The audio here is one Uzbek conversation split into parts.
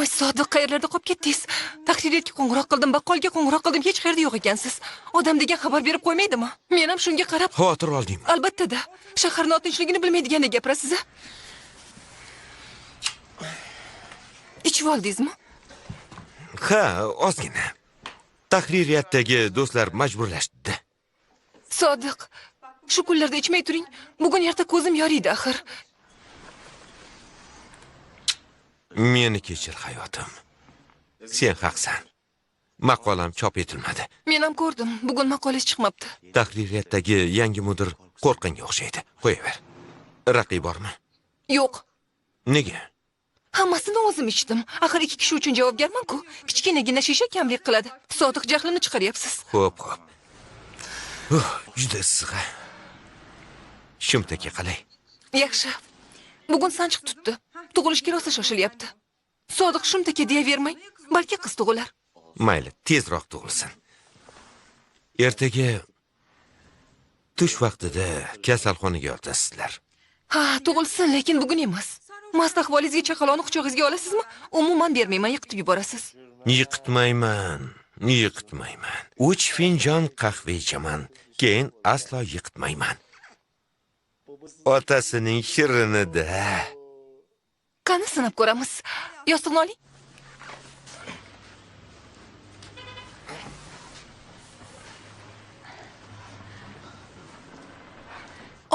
Voy Sodiq, qayerlarda qolib ketdingiz? Tahririyatga qo'ng'iroq qildim, baqqolga qo'ng'iroq qildim, hech qayerda yo'q ekansiz. Odam degan xabar berib qo'ymaydimi? Men ham shunga qarab xavotir oldingmi? Albatta-da. Shaharning notinchligini bilmaydigandek gapirasiz a? Ichib oldingizmi? Ha, ozgina. Tahririyatdagi do'stlar majburlashdi. Sodiq, shu kunlarda ichmay turing. Bugun erta ko'zim yoriydi axir. Meni kechir hayotim. Sen haqsan. Maqolam chop etilmadi. Men ham ko'rdim. Bugun maqolangiz chiqmabdi. Tahririyatdagi yangi mudir qo'rqqanga o'xshaydi. Qo'yaver. Raqib bormi? Yo'q. Nega? Hammasini o'zim ichdim. Axir ikki kishi uchun javobgarman-ku. Kichkinagina shisha kamlik qiladi. Sodiq, jahlimni chiqaryapsiz. Xo'p, xo'p. Juda issiq. Shumtaka qalay? Yaxshi. Bugun sanchiq tutdi. Tug'ilishga rosa shoshilyapti. Sodiq, shumtaka deyavermang, balki qiz tug'ilar. Mayli, tezroq tug'ilsin. Ertaga tush vaqtida kasalxonaga yotasizlar. Ha, tug'ilsin, lekin bugun emas. Mast ahvolingizga chaqaloqni quchog'ingizga olasizmi? Umuman bermayman, yiqitib yuborasiz. Yiqitmayman, yiqitmayman. 3 finjon qahva ichaman, keyin aslo yiqitmayman. Otasining shirinida. Qani sinab ko'ramiz. Yostiqni oling.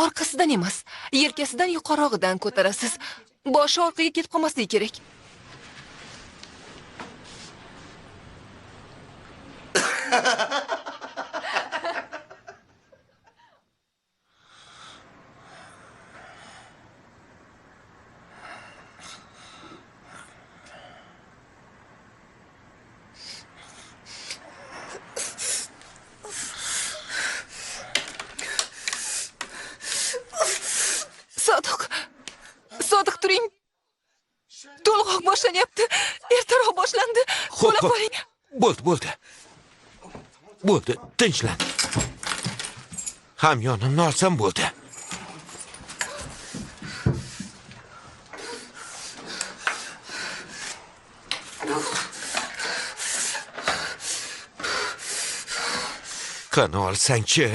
Orqasidan emas, yelkasidan yuqorog'idan ko'tarasiz. Boshi orqaga ketib qolmasligi kerak. Sodiq, Sodiq turing. To'lg'oq boshlanyapti. Ertaroq boshlandi. Qo'la qo'ying. Bo'ldi, bo'ldi. Bo'ldi, tinchlan. Hamyonimni olsam bo'ldi. Qani olsangchi?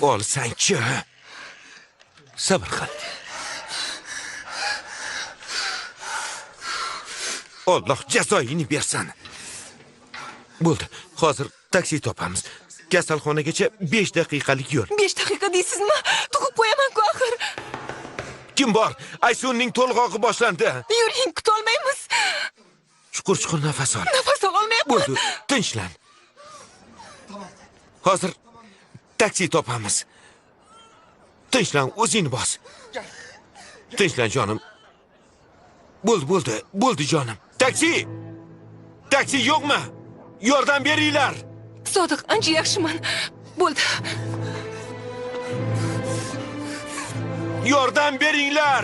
Olsangchi? Sabr qil. Alloh jazoyini bersin. Bo'ldi, hozir taksi topamiz. Kasalxonagacha 5 daqiqalik yo'l. 5 daqiqa deysizmi? Tug'ib qo'yaman-ku axir. Kim bor? Aysunning to'lg'og'i boshlandi. Yuring, kutolmaymiz. Chuqur-chuqur nafas ol. Nafas ololmayapman. Bo'ldi, tinchlan. Hozir taksi topamiz. Tinchlan, o'zingni bos. Tinchlan jonim. Bo'ldi, bo'ldi, bo'ldi jonim. Taksi! Taksi yo'qmi? Yordam beringlar. Sodiq, ancha yaxshiman. Bo'ldi. Yordam beringlar.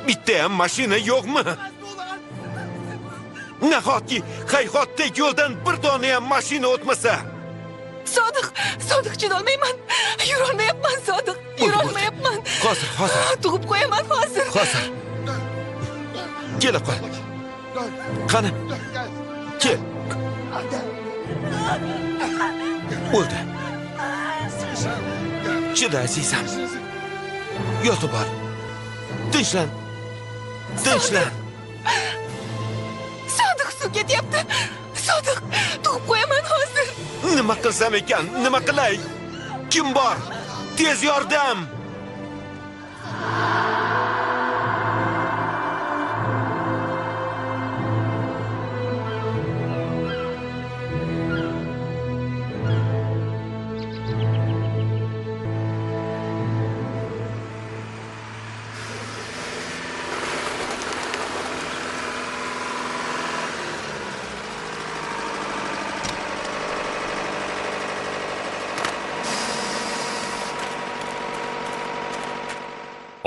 Bitta ham mashina yo'qmi? Nahotki hayhotdek yo'ldan bir dona ham mashina o'tmasa? Sodiq, Sodiq, chidolmayman. Yurolmayapman, Sodiq. Yurolmayapman. Hozir, hozir. Tug'ib qo'yaman hozir. Hozir. Kela qol. Qani. Kel. Bo'ldi. Chida azizam. Yotib ol. Tinchlan. Tinchlan. Sodiq, suv ketyapti. Sodiq, tug'ib qo'yaman hozir. Nima qilsam ekan? Nima qilay? Kim bor? Tez yordam!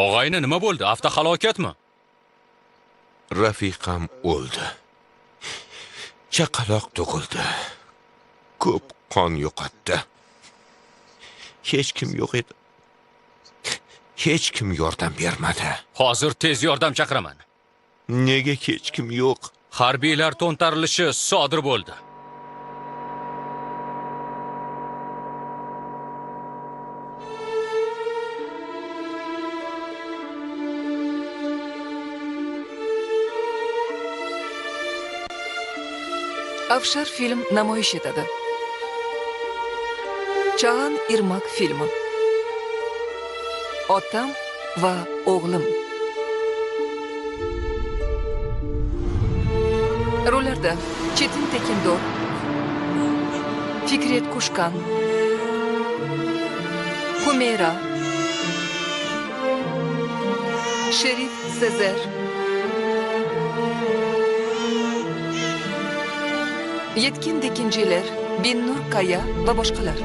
Og'ayni, nima bo'ldi? Avtohalokatmi? Rafiqam o'ldi. Chaqaloq tug'ildi. Ko'p qon yo'qotdi. Hech kim yo'q edi. Hech kim yordam bermadi. Hozir tez yordam chaqiraman. Nega hech kim yo'q? Harbiylar to'ntarilishi sodir bo'ldi. Afshar film namoyish etadi. Çağan Irmak filmi. Otam va o'g'lim. Rollarda Çetin Tekindor, Fikret Kuşkan, Humeyra, Şerif Sezer, Yetkin Dikinciler, Binnur Kaya va boshqalar.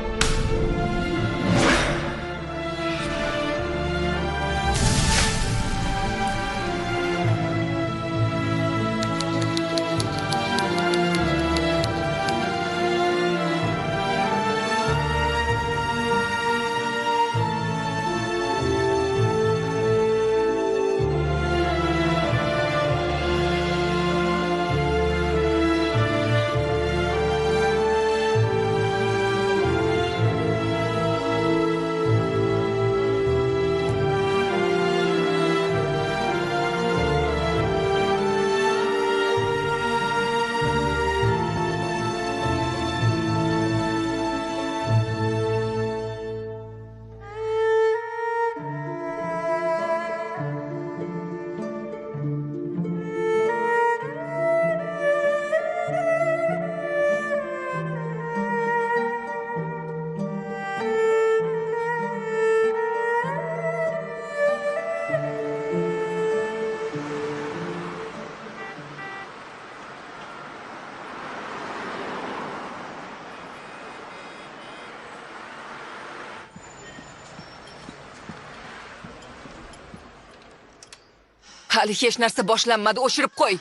Hali hech narsa boshlanmadi, o'chirib qo'y.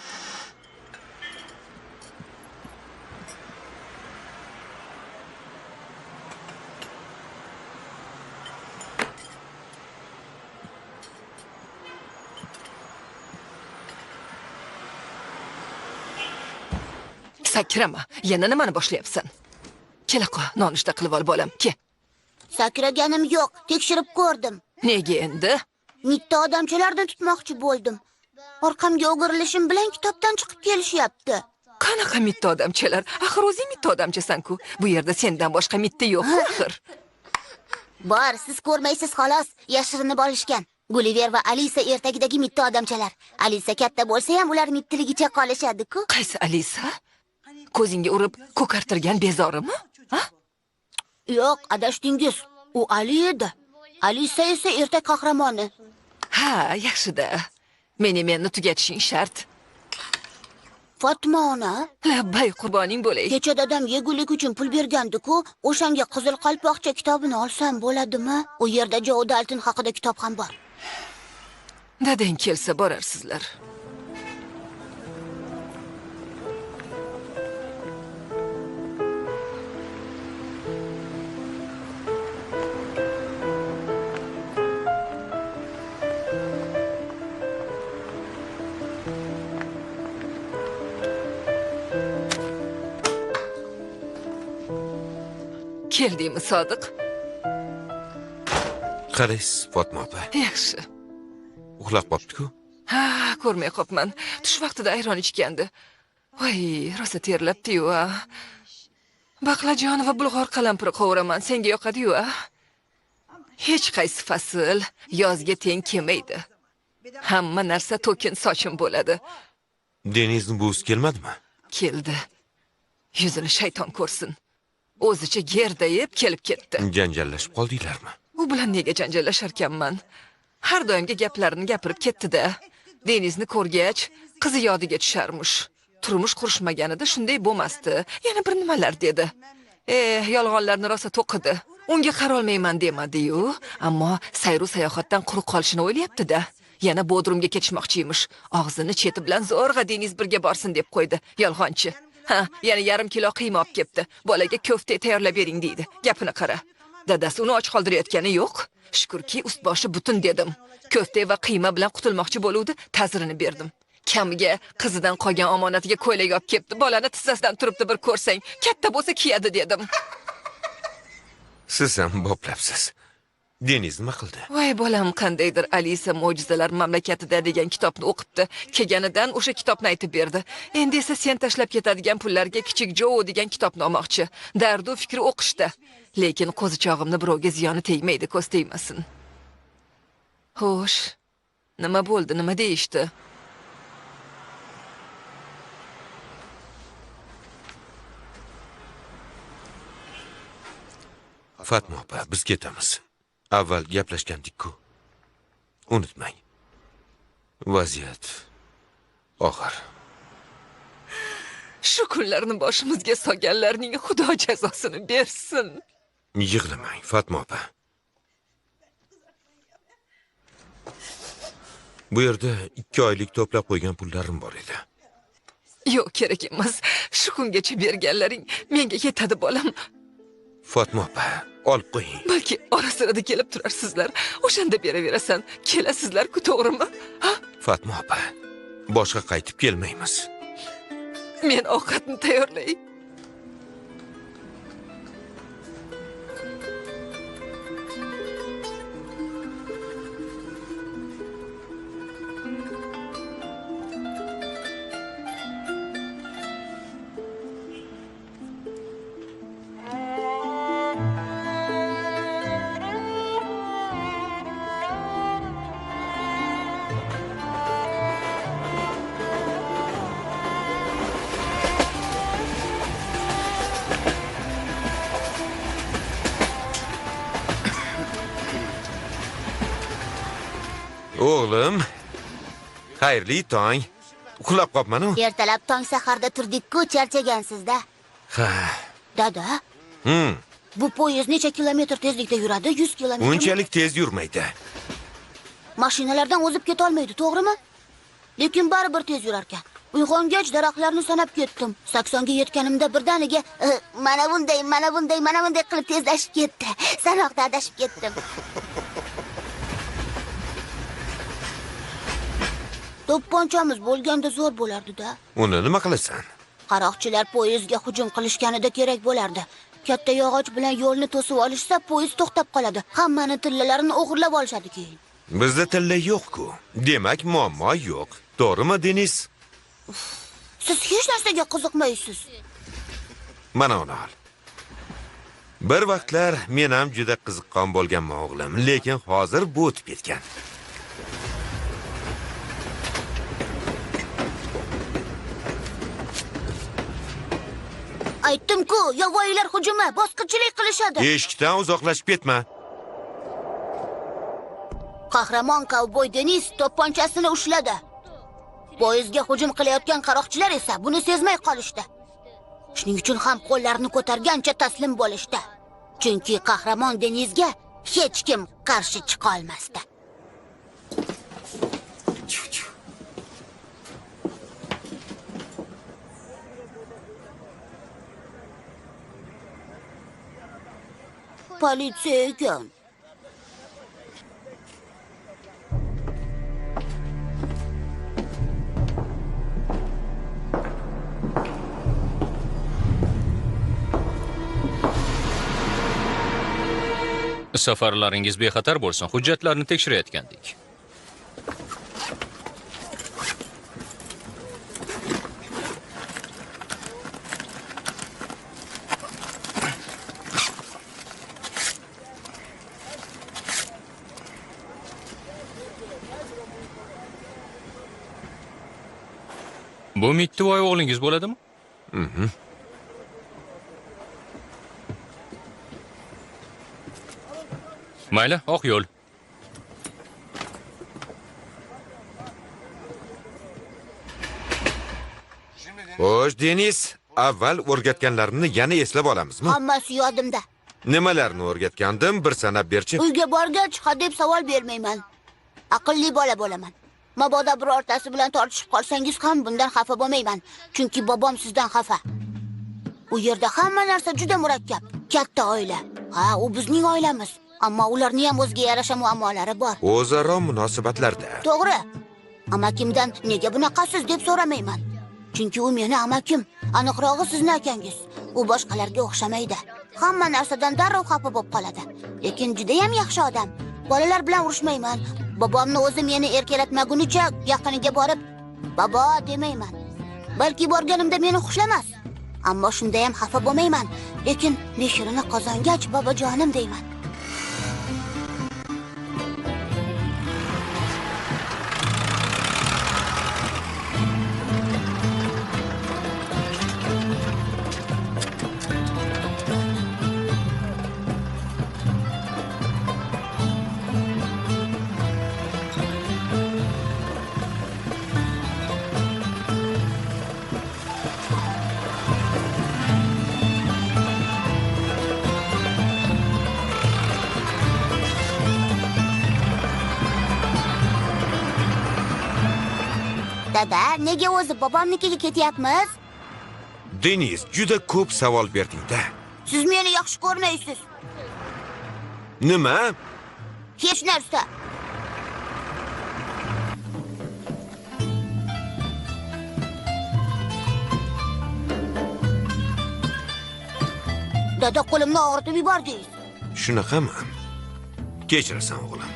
Sakrama, yana nimani boshlayapsan? Kela qo, nonushta qilib ol bolam, ke. Sakraganim yo'q, tekshirib ko'rdim. Nega endi? Mitti odamchalarni tutmoqchi bo'ldim. Orqamga o'girilishim bilan kitobdan chiqib kelishyapti. Qanaqa mitti odamchalar? Axir o'zing mitti odamchasan-ku. Bu yerda sendan boshqa mitti yo'q axir. Bor, siz ko'rmaysiz xolos, yashirinib olishgan. Gulliver va Alisa ertagidagi mitti odamchalar. Alisa katta bo'lsa ham ular mittiligicha qolishadi-ku. Qaysi Alisa? Ko'zingga urib ko'kartirgan bezorimi? Ha? Yo'q, adashdingiz. U Ali edi. Alisa esa ertak qahramoni. Ha, yaxshida. Meni tugatishing shart. Fatma ona. Labbay, qurboning bo'lay. Kecha dadam yegulik uchun pul bergandi-ku, o'shanga Qizil qalpoqcha kitobini olsam bo'ladimi? U yerda Jo Dalton haqida kitob ham bor. Dadang kelsa borarsizlar. Keldingmi, Sodiq? Qaraysiz, Fatma opa. Yaxshi. Uxlab qopti-ku. Ha, ko'rmay qopman. Tush vaqtida ayron ichgandi. Voy, rosa terlabdi-yu. Baqlajon va bulg'or qalampiri qovuraman. Senga yoqadi-yu. Hech qaysi fasl yozga teng kelmaydi. Hamma narsa to'kin sochin bo'ladi. Denizning buvisi kelmadimi? Keldi. Yuzini shayton ko'rsin. O'zicha gerdayib kelib ketdi. Janjallashib qoldinglarmi? U bilan nega janjallasharkanman? Har doimgi gaplarini gapirib ketdi-da. Denizni ko'rgach, qizi yodiga tusharmish. Turmush qurishmaganida shunday bo'lmasdi. Yana bir nimalar dedi. Yolg'onlarni rosa to'qidi. Unga qarolmayman demadi-yu, ammo sayru sayohatdan quruq qolishini o'ylayapti-da. Yana Bodrumga ketishmoqchi emish. Og'zini cheti bilan zo'rg'a Deniz birga borsin deb qo'ydi. Yolg'onchi. Ha, yana yarim kilo qiyma olib kelibdi. Bolaga ko'fta tayyorlab bering deydi. Gapini qara. Dadasi uni och qoldirayotgani yo'q. Shukurki, ust boshi butun dedim. Ko'fta va qiyma bilan qutulmoqchi bo'luvdi, ta'zirini berdim. Kamiga qizidan qolgan omonatiga ko'ylak olib kelibdi. Bolani tizzasidan turibdi, bir ko'rsang, katta bo'lsa kiyadi dedim. Siz ham boplabsiz. Deniz nima qildi? Voy bolam, qandaydir Alisa mo'jizalar mamlakatida degan kitobni o'qibdi. Kelganidan o'sha kitobni aytib berdi. Endi esa sen tashlab ketadigan pullarga Kichik Joe degan kitobni olmoqchi. Dardu fikri o'qishda. Lekin qo'zichog'imni birovga ziyoni tegmaydi, ko'z tegmasin. Xo'sh, nima bo'ldi, nima deyishdi? Fatma opa, biz ketamiz. Avval gaplashgandik-ku. Unutmang. Vaziyat og'ir. Shu kunlarni boshimizga solganlarning Xudo jazosini bersin. Yig'lamang, Fatma opa. Bu yerda 2 oylik to'plab qo'ygan pullarim bor edi. Yo'q, kerak emas. Shu kungacha berganlaring menga yetadi, bolam. Fatma opa, olib qo'ying. Balki ora-sirada kelib turarsizlar. O'shanda beraverasan. Kelasizlar-ku, to'g'rimi? Ha? Fatma opa, boshqa qaytib kelmaymiz. Men ovqatni tayyorlay. O'g'lim, xayrli tong. Uxlab qolibman-u. Ertalab tong saharda turdik-ku, charchagansiz-da. Ha. Dada. Bu poyezd necha kilometr tezlikda yuradi? 100 kilometr. Unchalik tez yurmaydi. Mashinalardan o'zib keta olmaydi, to'g'rimi? Lekin baribir tez yurar ekan. Uyg'ongach daraxtlarni sanab ketdim. 80 ga yetganimda birdaniga mana bunday, mana bunday, mana bunday qilib tezlashib ketdi. Sanoqda adashib ketdim. To'pponchamiz bo'lganda zo'r bo'lardi-da. Uni nima qilasan? Qaroqchilar poyezdga hujum qilishganida kerak bo'lardi. Katta yog'och bilan yo'lni to'sib olishsa, poyezd to'xtab qoladi. Hammani tillalarini o'g'irlab olishadi keyin. Bizda tilla yo'q-ku. Demak, muammo yo'q. To'g'rimi, Deniz? Siz hech narsaga qiziqmaysiz. Mana uni ol. Bir vaqtlar men ham juda qiziqqon bo'lganman, o'g'lim, lekin hozir bu o'tib ketgan. Aytdim-ku, yovvoyilar hujumi, bosqinchilik qilishadi. Eshikdan uzoqlashib ketma. Qahramon kovboy Deniz to'pponchasini ushladi. Poyezdga hujum qilayotgan qaroqchilar esa buni sezmay qolishdi. Shuning uchun ham qo'llarini ko'targancha taslim bo'lishdi. Chunki qahramon Denizga hech kim qarshi chiqa olmasdi. Politsiya ekan. Safarlaringiz bexatar bo'lsin. Hujjatlarni tekshirayotgandik. Bu Mittivoy o'g'lingiz bo'ladimi? Mayli, oq yo'l. Xo'sh, Deniz, avval o'rgatganlarimni yana eslab olamizmi? Hammasi yodimda. Nimalarni o'rgatgandim, bir sanab berchi. Uyga borgach, ha deb savol bermayman. Aqlli bola bo'laman. Mabodo birortasi bilan tortishib qolsangiz ham bundan xafa bo'lmayman, chunki bobom sizdan xafa. U yerda hamma narsa juda murakkab. Katta oila. Ha, u bizning oilamiz. Ammo ularning ham o'ziga yarasha muammolari bor. O'zaro munosabatlarda. To'g'ri. Amakimdan nega bunaqasiz deb so'ramayman. Chunki u meni amakim, aniqrog'i sizni akangiz. U boshqalarga o'xshamaydi. Hamma narsadan darrov xafa bo'lib qoladi. Lekin juda ham yaxshi odam. Bolalar bilan urushmayman. Bobomni o'zi meni erkalatmagunicha yaqiniga borib babo demayman. Balki borganimda meni xushlamas. Ammo shunda ham xafa bo'lmayman. Lekin mehrini qozongach bobojonim deyman. Dada, nega o'zi bobomnikiga ketyapmiz? Deniz, juda ko'p savol berding-da. Siz meni yaxshi ko'rmaysiz. Nima? Hech narsa. Dada, qo'limni og'ritib yubordingiz. Shunaqami? Kechirasan, o'g'lim.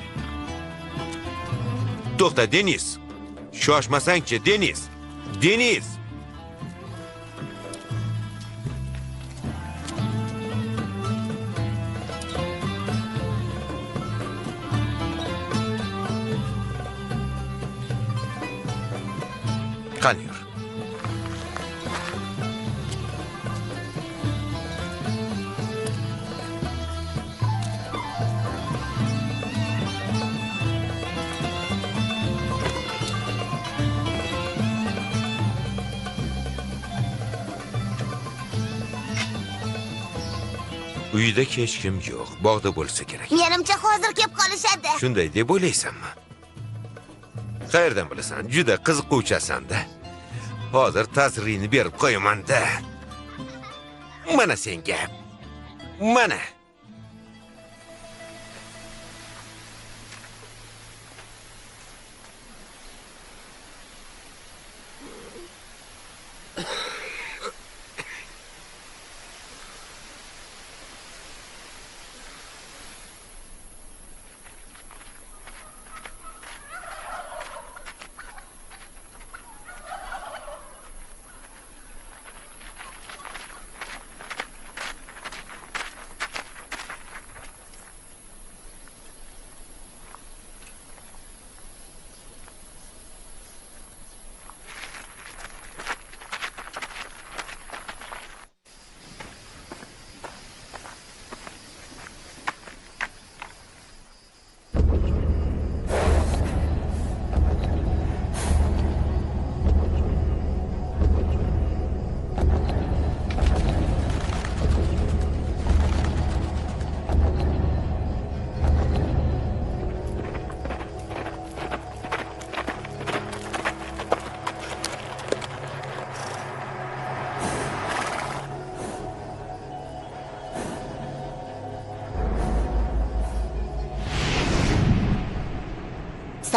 To'xta, Deniz. Shoshmasangchi, Deniz. Deniz. Qani yur. Uyda hech kim yo'q, bog'da bo'lsa kerak. Menimcha hozir kelib qolishadi. Shunday deb o'ylaysanmi? Qayerdan bilasan? Juda qiziquvchasan-da. Hozir ta'sirini berib qo'yaman-da. Mana senga. Mana.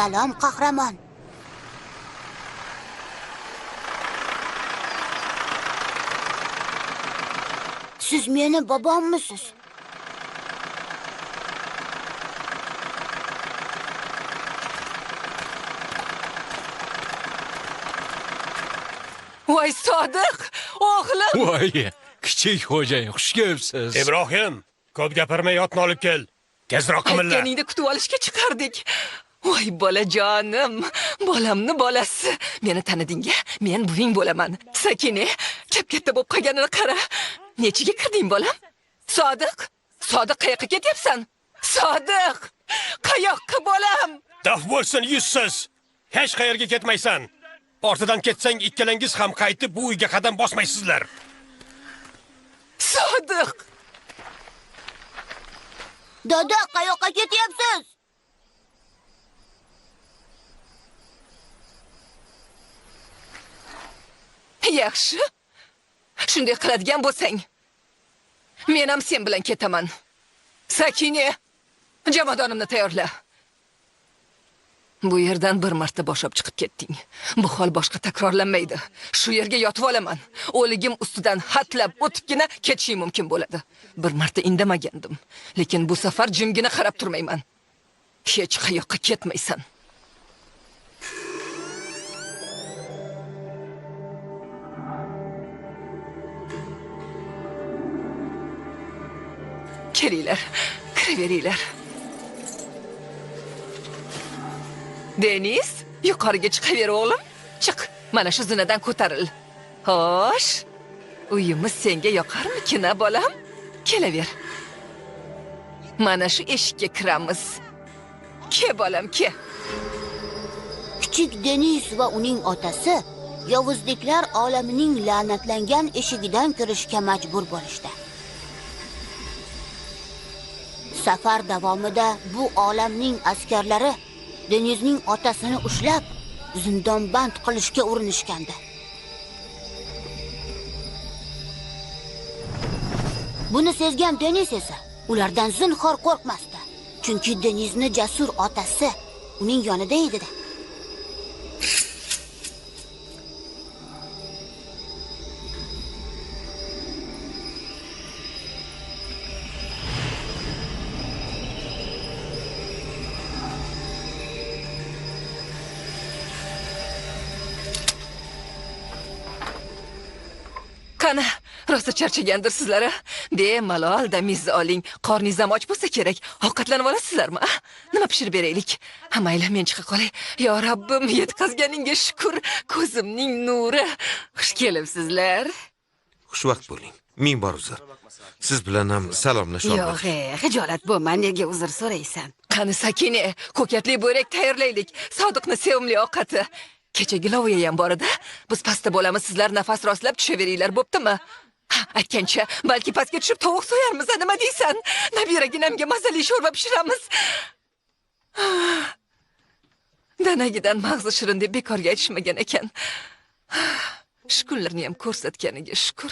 Salom, qahramon. Siz meni bobommisiz? Voy Sodiq, o'g'lim. Voy, kichik xo'jayin, xush kelibsiz. Ibrohim, ko'p gapirmay otni olib kel. Tezroq qimilla. Aytganingda kutib olishga chiqardik. Voy bolajonim, bolamni bolasi. Meni taniding-a? Men buving bo'laman. Sakina, kap-katta bo'lib qolganini qara. Nechiga kirding bolam? Sodiq, Sodiq qayoqqa ketyapsan? Sodiq, qayoqqa bolam? Daf bo'lsin yuzsiz. Hech qayerga ketmaysan. Ortidan ketsang ikkalangiz ham qaytib bu uyga qadam bosmaysizlar. Sodiq! Dada, qayoqqa ketyapsiz? Yaxshi. Shunday qiladigan bo'lsang, men ham sen bilan ketaman. Sakina, jomadonimni tayyorla. Bu yerdan bir marta boshab chiqib ketding. Bu hol boshqa takrorlanmaydi. Shu yerga yotib olaman. O'ligim ustidan hatlab o'tibgina ketishim mumkin bo'ladi. Bir marta indamagandim, lekin bu safar jimgina qarab turmayman. Hech qayoqqa ketmaysan. Kelinglar, kiraveringlar. Deniz, yuqoriga chiqaver o'g'lim. Chiq, mana shu zinadan ko'taril. Xo'sh, uyimiz senga yoqarmikin, a bolam? Kelaver. Mana shu eshikka kiramiz. Ke bolam, ke. Kichik Deniz va uning otasi yovuzliklar olamining la'natlangan eshigidan kirishga majbur bo'lishdi. Safar davomida bu olamning askarlari Denizning otasini ushlab, zindonband qilishga urinishgandi. Buni sezgan Deniz esa ulardan zinhor qo'rqmasdi. Chunki Denizni jasur otasi uning yonida edi-da. Qani, rosa charchagandirsizlar a? Bemalol damizni oling. Qorningiz ham och bo'lsa kerak. Ovqatlanib olasizlarmi? Nima pishirib beraylik? Ha, mayli, men chiqa qolay. Yo Rabbim, yetkazganingga shukr, ko'zimning nuri. Xush kelibsizlar. Xushvaqt bo'ling. Ming bor uzr. Siz bilan ham salomlasha olmadim. Yo'q, xijolat bo'lma, nega uzr so'raysan? Qani Sakina, ko'katli bo'rak tayyorlaylik. Sodiqni sevimli ovqati. Kechagi loviya ham bor edi. Biz pastda bo'lamiz, sizlar nafas rostlab tushaveringlar, bo'ptimi? Ha, aytgancha, balki pastga tushib tovuq so'yarmiz, nima deysan? Nabiraginamga mazali sho'rva pishiramiz. Danagidan mag'zi shirin deb bekorga aytishmagan ekan. Shu kunlarni ham ko'rsatganiga shukr.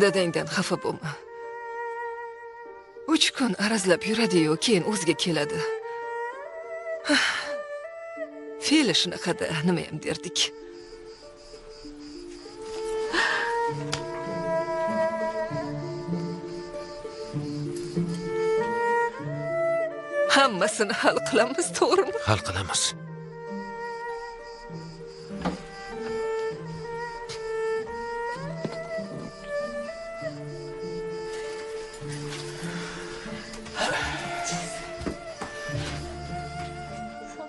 Dadangdan xafa bo'lma. 3 kun arazlab yuradi-yu, keyin o'ziga keladi. Fe'li shunaqada, nima ham derdik. Hammasini hal qilamiz, to'g'rimi? Hal qilamiz.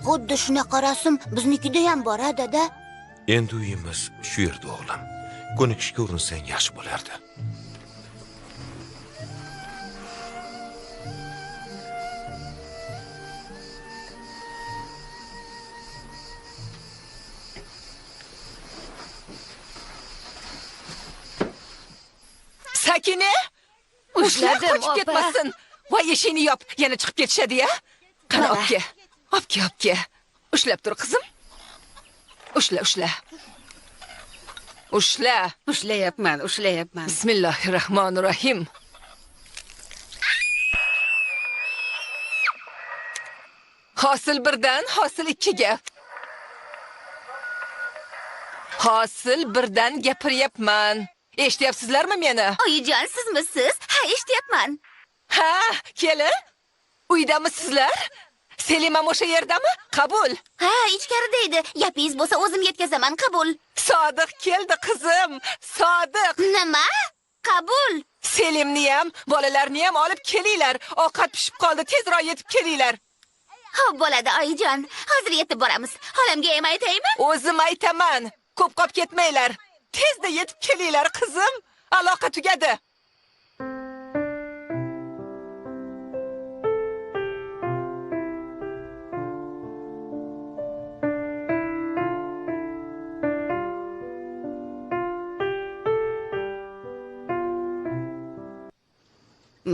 Xuddi shunaqa rasm biznikida ham bor, a dada? Endi uyimiz shu yerda, o'g'lim. Ko'nikishga urinsang yaxshi bo'lardi. Sakina! Ushladim, qochib ketmasin. Voy, eshikni yop, yana chiqib ketishadi-ya. Qani, olib kel. Olib kel, olib kel. Ushlab tur, qizim. Ushla, ushla. Ushla. Ushlayapman, ushlayapman. Bismillahirrohmanirrohim. Hosil birdan, hosil ikkiga. Hosil birdan gapiryapman. Eshityapsizlarmi meni? Oyijon, sizmisiz? Ha, eshityapman. Ha, kelin. Uydamisizlar? Selim ham o'sha yerdami? Qabul. Ha, ichkarida edi. Gapingiz bo'lsa o'zim yetkazaman, qabul. Sodiq keldi, qizim. Sodiq. Nima? Qabul. Selimni ham, bolalarni ham olib kelinglar. Ovqat pishib qoldi, tezroq yetib kelinglar. Xo'p bo'ladi, oyijon. Hozir yetib boramiz. Xolamga ham aytaymi? O'zim aytaman. Ko'p qolib ketmanglar. Tezda yetib kelinglar, qizim. Aloqa tugadi.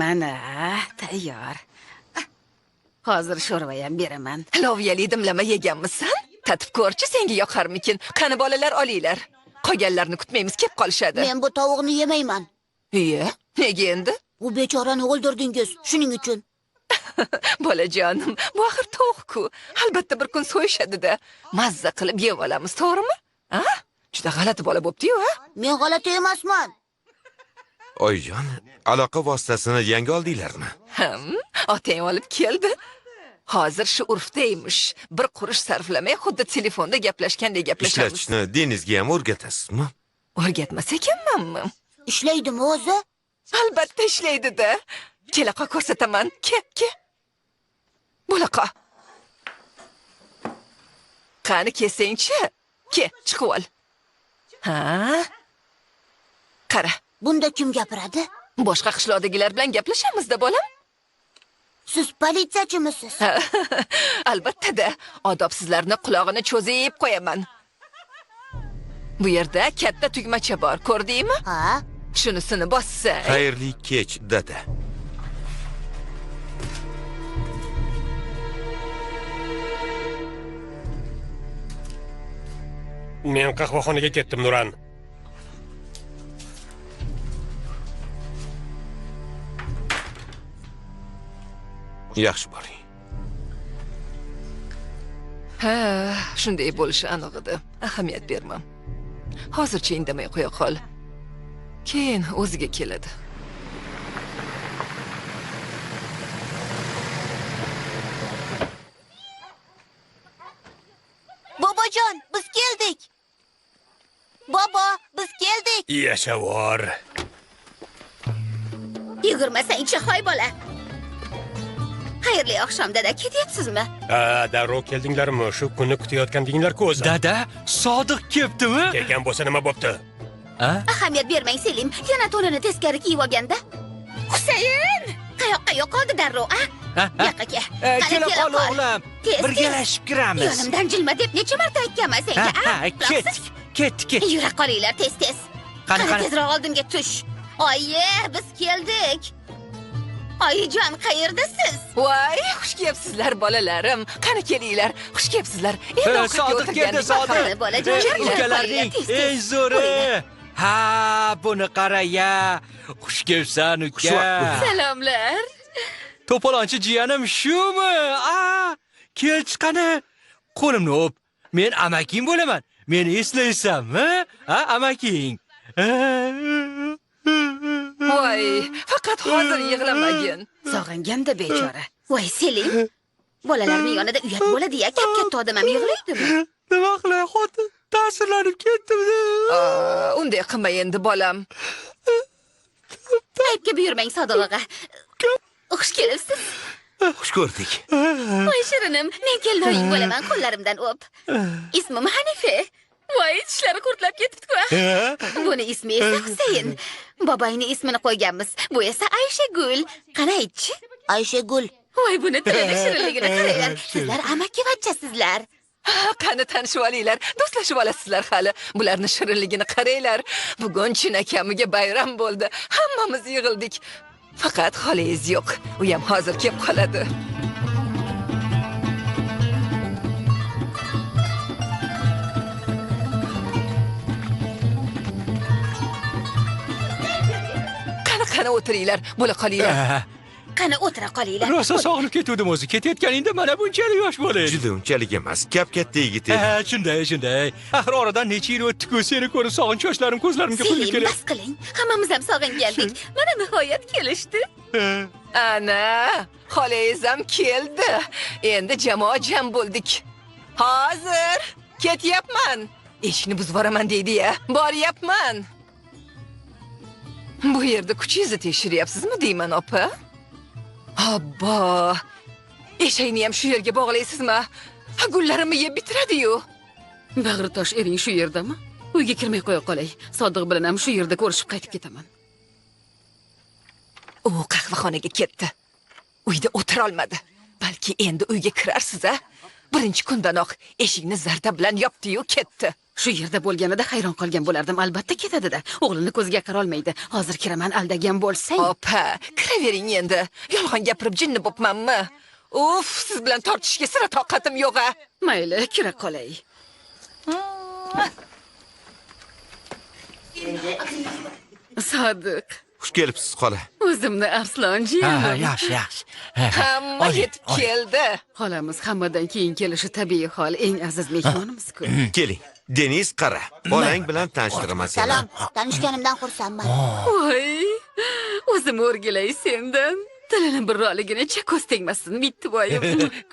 Mana, tayyor. Hozir sho'rva ham beraman. Loviyali dimlama yeganmisan? Tatib ko'rchi, senga yoqarmikin? Qani bolalar, olinglar. Qolganlarni kutmaymiz, kelib qolishadi. Men bu tovuqni yemayman. Iye, nega endi? U bechorani o'ldirdingiz, shuning uchun. Bolajonim, bu axir tovuq-ku. Albatta bir kun so'yishadi-da. Mazza qilib yeb olamiz, to'g'rimi? A? Juda g'alati bola bo'pti-yu, a? Men g'alati emasman. Oyijon, aloqa vositasini yangi oldinglarmi? Otang olib keldi. Hozir shu urfda emish. Bir qurush sarflamay xuddi telefonda gaplashgandek gaplashamiz. Ishlatishni Denizga ham o'rgatasizmi? O'rgatmas ekanmanmi? Ishlaydimi o'zi? Albatta ishlaydi-da. Kelaqa ko'rsataman. Ke, ke. Bo'laqa. Qani kelsangchi? Ke, chiqib ol. Ha? Qara. Bunda kim gapiradi? Boshqa qishloqdagilar bilan gaplashamiz-da, bolam. Siz politsiyachimisiz? Albatta-da. Odobsizlarni qulog'ini cho'zib qo'yaman. Bu yerda katta tugmacha bor, ko'rdingmi? Ha. Shunisini bossang. Xayrli kech, dada. Men qahvaxonaga ketdim, Nuran. Yaxshi boring. Ha, shunday bo'lishi aniq edi. Ahamiyat berma. Hozircha indamay qo'ya qol. Keyin o'ziga keladi. Bobojon, biz keldik. Bobo, biz keldik. Yashavor. Yugurmasangchi, hoy bola. Xayrli oqshom, dada, ketyapsizmi? Ha, darrov keldinglarmi? Shu kunni kutayotgandinglar-ku o'zi. Dada, Sodiq kelibdimi? Kelgan bo'lsa nima bo'pti? Ahamiyat bermang, Selim. Yana to'nini teskari kiyib olganda. Husayn, qayoqqa yo'qoldi darrov, a? Yoqqa ke. Kela qol o'g'lim. Birgalashib kiramiz. Yonimdan jilma deb necha marta aytganman senga, a? Ketdik, ketdik. Yura qolinglar tez-tez. Qani tezroq oldimga tush. Oyi, biz keldik. Oyijon, qayerdasiz? Voy, xush kelibsizlar bolalarim. Qani kelinglar, xush kelibsizlar. Endi ovqatga Sodiq keldi, o'tirgandik. Sodiq. Ukalarning eng zo'ri. Ha, buni qara-ya. Xush kelibsan, uka. Salomlar. To'polonchi jiyanim shumi? A, kel chiqani. Qo'limni o'p. Men amaking bo'laman. Meni eslaysanmi? Ha, amaking. Voy, faqat hozir yig'lamagin. Sog'inganda bechora. Voy, Selim. Bolalarning yonida uyat bo'ladi-ya, kap-katta odam ham yig'laydimi? Nima qilay, xotin, ta'sirlanib ketdim. Unday qilma endi, bolam. Aybga buyurmang, Sodiq og'a. Xush kelibsiz. Xush ko'rdik. Voy, shirinim, men kelinoying bo'laman, qo'llarimdan o'p. Ismim Hanifa. Voy, tishlari qurtlab ketibdi-ku. Buni ismi esa Husayn. Boboyning ismini qo'yganmiz. Bu esa Ayshagul. Qani aytchi? Ayshagul. Voy, buni tilini shirinligini qaranglar. Sizlar amakivachchasizlar. Qani tanishib olinglar, do'stlashib olasizlar hali. Bularni shirinligini qaranglar. Bugun chinakamiga bayram bo'ldi. Hammamiz yig'ildik. Faqat xolangiz yo'q. U ham hozir kelib qoladi. Qani o'tiringlar, bo'la qolinglar. Qani o'tira qolinglar. Rosa sog'inib ketuvdim o'zi. Ketayotganingda mana bunchalik yosh bo'ling. Juda unchalik emas, kap-katta yigit edi. Ha, shunday, shunday. Axir oradan necha yil o'tdi-ku, seni ko'rib sog'inch yoshlarim ko'zlarimga quyilib Selim, kelyapti. bas qiling. Hammamiz ham sog'ingandik. Mana nihoyat kelishdi. Ana, xolangiz ham keldi. Endi jamoa jam bo'ldik. Hozir ketyapman. Eshikni buzib boraman deydi-ya. Boryapman. Bu yerda kuchingizni tekshiryapsizmi deyman, opa? Obbo! Eshakni ham shu yerga bog'laysizmi? Gullarimni yeb bitiradi-yu. Bag'ritosh ering shu yerdami? Uyga kirmay qo'ya qolay. Sodiq bilan ham shu yerda ko'rishib qaytib ketaman. U qahvaxonaga ketdi. Uyda o'tira olmadi. Balki endi uyga kirarsiz-a? Birinchi kundanoq eshikni zarda bilan yopdi-yu ketdi. Shu yerda bo'lganida hayron qolgan bo'lardim. Albatta ketadi-da. O'g'lini ko'ziga qarolmaydi. Hozir kiraman, aldagan bo'lsang. Opa, kiravering endi. Yolg'on gapirib jinni bo'pmanmi? Uf, siz bilan tortishishga sira toqatim yo'q a. Mayli, kira qolay. Sodiq. Xush kelibsiz, xola. O'zimni Arslon jiyanim. Ha, yaxshi, yaxshi. Hamma yetib keldi. Xolamiz hammadan keyin kelishi tabiiy hol, eng aziz mehmonimiz-ku. Keling. Deniz, qara. Bolang bilan tanishtiraman seni. Salom, tanishganimdan xursandman. Voy, o'zim o'rgilay sendan. Tilini birroligini ko'z tegmasin, bitti boyim.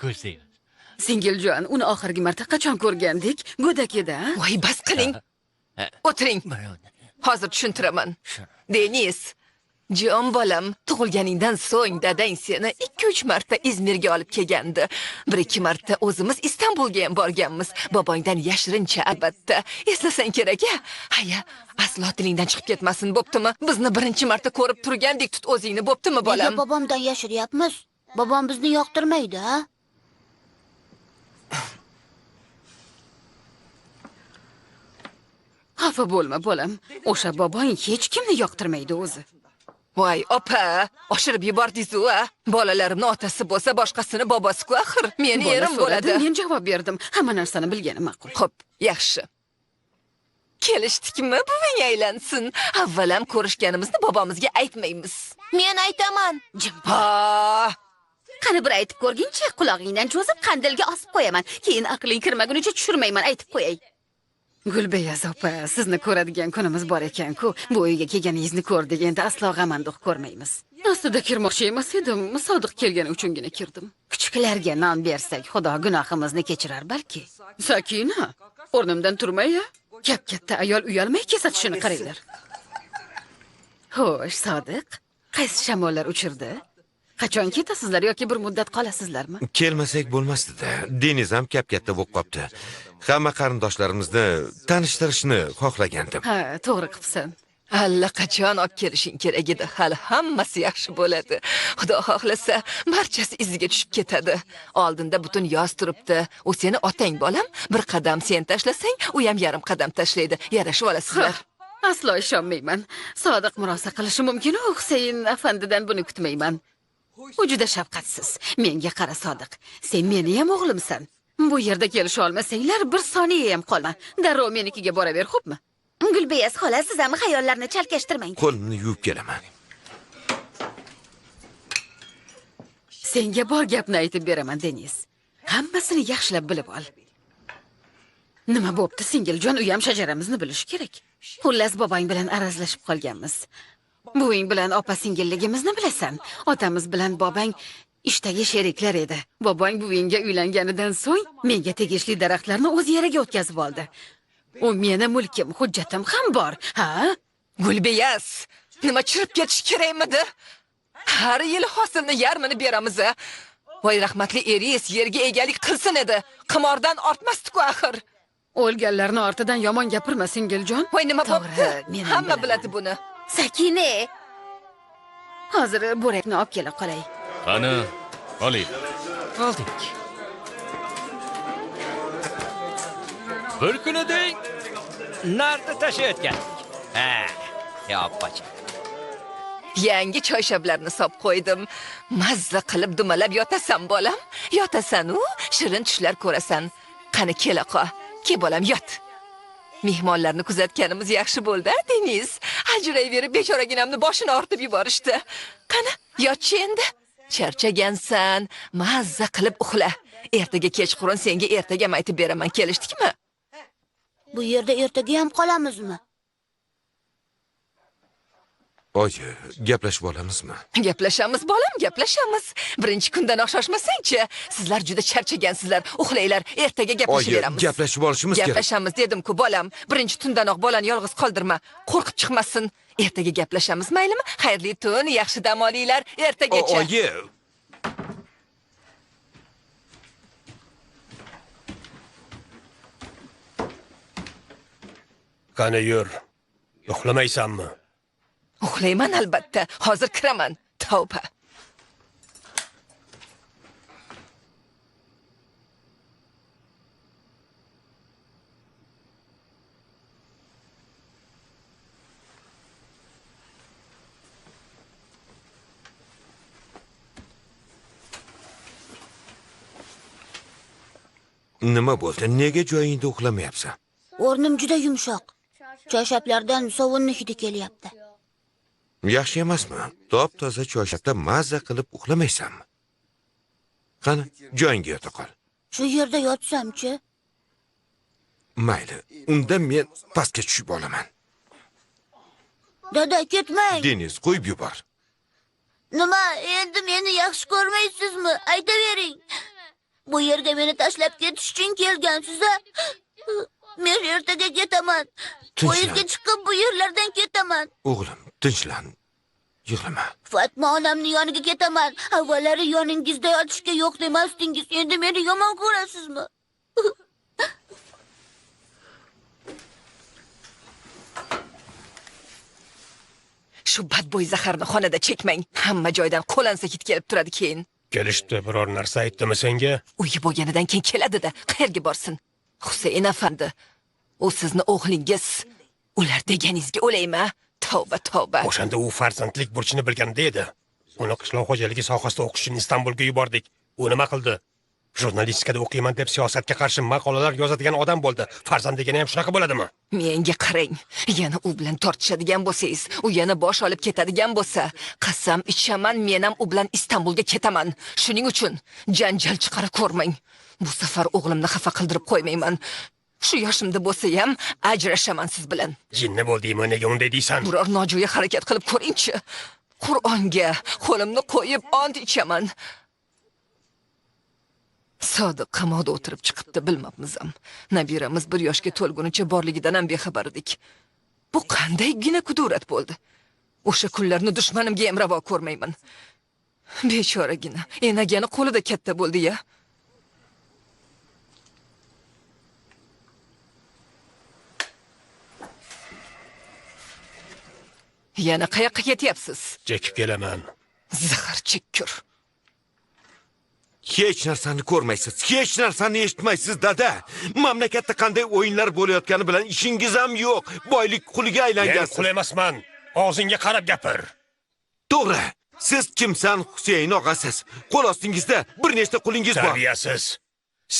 Ko'z tegmasin. Singiljon, uni oxirgi marta qachon ko'rgandik? Go'dak edi, a? Voy, bas qiling. O'tiring. Hozir tushuntiraman. Deniz, jon bolam, tug'ilganingdan so'ng dadang seni 2-3 marta Izmirga olib kelgandi. 1-2 marta o'zimiz Istanbulga ham borganmiz. Bobongdan yashirincha albatta. Eslasang kerak-a? Haya, aslo tilingdan chiqib ketmasin, bo'ptimi? Bizni birinchi marta ko'rib turgandek tut o'zingni, bo'ptimi bolam? Nega bobomdan yashiryapmiz? Bobom bizni yoqtirmaydi, ha? Xafa bo'lma, bolam. O'sha bobong hech kimni yoqtirmaydi o'zi. Voy, opa, oshirib yubordingiz-u, a? Bolalarimni otasi bo'lsa, boshqasini bobosi-ku axir. Meni erim bo'ladi. Men javob berdim. Hamma narsani bilgani ma'qul. Xo'p, yaxshi. Kelishdikmi, buving aylansin. Avvalam ko'rishganimizni bobomizga aytmaymiz. Men aytaman. Ha! Qani bir aytib ko'rginchi, qulog'ingdan cho'zib qandilga osib qo'yaman. Keyin aqling kirmagunicha tushirmayman, aytib qo'yay. Gulbeyaz opa, sizni ko'radigan kunimiz bor ekan-ku. Bu uyga kelganingizni ko'rdik, endi aslo g'amanduq ko'rmaymiz. Aslida kirmoqchi emas edim, Sodiq kelgani uchungina kirdim. Kuchuklarga non bersak, Xudo gunohimizni kechirar balki. Sakina, o'rnimdan turmay-a? Kap-katta ayol uyalmay kesatishini qaranglar. Xo'sh, Sodiq, qaysi shamollar uchirdi? Qachon ketasizlar yoki bir muddat qolasizlarmi? Kelmasak bo'lmasdi-da. Deniz ham kap-katta bo'lib qopti. Hamma qarindoshlarimizni tanishtirishni xohlagandim. Ha, to'g'ri qilibsan. Allaqachon olib kelishing kerak edi. Hali hammasi yaxshi bo'ladi. Xudo xohlasa, barchasi iziga tushib ketadi. Oldinda butun yoz turibdi. U seni otang, bolam. Bir qadam sen tashlasang, u ham yarim qadam tashlaydi. Yarashib olasizlar. Aslo ishonmayman. Sodiq murosa qilishi mumkin u Husayn afandidan buni kutmayman. U juda shafqatsiz. Menga qara, Sodiq. Sen meni ham o'g'limsan. Bu yerda kelisha olmasanglar, bir soniya ham qolma. Darrov menikiga boraver, xo'pmi? Gulbeyaz xola, siz ham xayollarni chalkashtirmang. Qo'limni yuvib kelaman. Senga bor gapni aytib beraman, Deniz. Hammasini yaxshilab bilib ol. Nima bo'pti, singiljon, u ham shajaramizni bilishi kerak. Xullas, bobong bilan arazlashib qolganmiz. Buving bilan opa singilligimizni bilasan. Otamiz bilan bobang ishdagi sheriklar edi. Bobong buvingga uylanganidan so'ng menga tegishli daraxtlarni o'z yeriga o'tkazib oldi. U meni mulkim, hujjatim ham bor, ha? Gulbeyaz, nima chirib ketish kerakmidi? Har yili hosilni yarmini beramiz. Voy, rahmatli eringiz yerga egalik qilsin edi. Qimordan ortmasdi-ku axir. O'lganlarni ortidan yomon gapirma, singiljon. Voy, nima bo'pti? Hamma biladi buni. Sakina. Hozir bo'rakni olib kela qolay. Qani, olinglar. Oldik. Bir kunidek narda tashlayotgandik. Ha, yoppacha. Yangi choyshablarni solib qo'ydim. Mazza qilib dumalab yotasan, bolam. Yotasan-u, shirin tushlar ko'rasan. Qani kela qo. Ke bolam, yot. Mehmonlarni kuzatganimiz yaxshi bo'ldi, Deniz. Ajrayverib bechoraginamni boshini ortib yuborishdi. Qani, yotchi endi. Charchagansan, mazza qilib uxla. Ertaga kechqurun senga ertagam aytib beraman, kelishdikmi? Bu yerda ertaga ham qolamizmi? Oyi, gaplashib olamizmi? Gaplashamiz, bolam, gaplashamiz. Birinchi kundan shoshmasangchi. Sizlar juda charchagansizlar. Uxlanglar, ertaga gaplashaveramiz. Oyi, gaplashib olishimiz kerak. Gaplashamiz dedim-ku, bolam. Birinchi tundanoq bolani yolg'iz qoldirma. Qo'rqib chiqmasin. Ertaga gaplashamiz, maylimi? Xayrli tun, yaxshi dam olinglar. Ertagacha. Oyi. Qani yur. Uxlamaysanmi? Uxlayman albatta. Hozir kiraman. Tavba. Nima bo'ldi? Nega joyingda uxlamayapsan? O'rnim juda yumshoq. Choyshablardan sovunni hidi kelyapti. Yaxshi emasmi? Top-toza choyshabda mazza qilib uxlamaysanmi? Qani, joyingga yota qol. Shu yerda yotsam-chi? Mayli, unda men pastga tushib olaman. Dada, ketmang. Deniz, qo'yib yubor. Nima, endi meni yaxshi ko'rmaysizmi? Aytavering. Bu yerga meni tashlab ketish uchun kelgansiz-a? Men ertaga ketaman. Poyezdga chiqib bu yerlardan ketaman. O'g'lim, tinchlan. Yig'lama. Fatma onamning yoniga ketaman. Avvallari yoningizda yotishga yo'q demasdingiz. Endi meni yomon ko'rasizmi? Shu badbo'y zaharni xonada chekmang. Hamma joydan qo'lansa hid kelib turadi keyin. Kelishdi, biror narsa aytdimi senga? Uyi bo'lganidan keyin keladi-da, qayerga borsin? Husayn afandi, u sizni o'g'lingiz. Ular deganingizga o'laymi? Tavba, tavba. O'shanda u farzandlik burchini bilganda edi. Uni qishloq xo'jaligi sohasida o'qish uchun Istanbulga yubordik. U nima qildi? Jurnalistikada o'qiyman deb siyosatga qarshi maqolalar yozadigan odam bo'ldi. Farzand degani ham shunaqa bo'ladimi? Menga qarang, yana u bilan tortishadigan bo'lsangiz, u yana bosh olib ketadigan bo'lsa, qasam ichaman, men ham u bilan Istanbulga ketaman. Shuning uchun janjal chiqara ko'rmang. Bu safar o'g'limni xafa qildirib qo'ymayman. Shu yoshimda bo'lsa ham ajrashaman siz bilan. Jinni bo'ldingmi, nega unday deysan? Biror nojo'ya harakat qilib ko'ringchi. Qur'onga qo'limni qo'yib ont ichaman. Sodiq qamoqda o'tirib chiqibdi, bilmabmiz ham. Nabiramiz 1 yoshga to'lgunicha borligidan ham bexabar edik. Bu qandaygina kudurat bo'ldi. O'sha kunlarni dushmanimga ham ravo ko'rmayman. Bechoragina enagani qo'lida katta bo'ldi-ya. Yana qayoqqa ketyapsiz? Chekib kelaman. Zahar chekkur. Hech narsani ko'rmaysiz, hech narsani eshitmaysiz, dada. Mamlakatda qanday o'yinlar bo'layotgani bilan ishingiz ham yo'q. Boylik quliga aylangansiz. Men qul emasman. Og'zingga qarab gapir. To'g'ri. Siz kimsan, Husayn og'asiz? Qo'l ostingizda bir nechta qulingiz bor. Tarbiyasiz.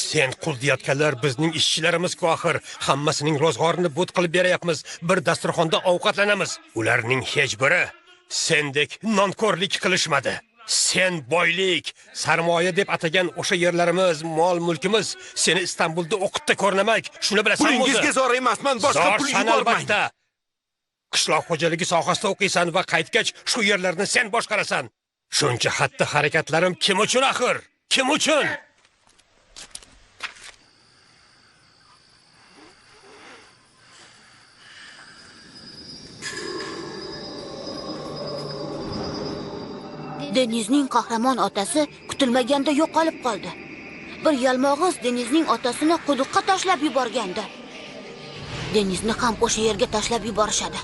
Sen qul deyotganlar bizning ishchilarimiz-ku axir. Hammasining ro'zg'orini but qilib berayapmiz. Bir dasturxonda ovqatlanamiz. Ularning hech biri sendek nonko'rlik qilishmadi. Sen boylik, sarmoya deb atagan o'sha yerlarimiz, mol-mulkimiz seni Istanbulda o'qitdi ko'rnamak. Shuni bilasanmi o'zi? Pulingizga zor emasman, boshqa pul yubormang. Qishloq xo'jaligi sohasida o'qiysan va qaytgach shu yerlarni sen boshqarasan. Shuncha xatti-harakatlarim kim uchun axir? Kim uchun? Denizning qahramon otasi kutilmaganda yo'qolib qoldi. Bir yalmog'iz Denizning otasini quduqqa tashlab yuborgandi. Denizni ham o'sha yerga tashlab yuborishadi.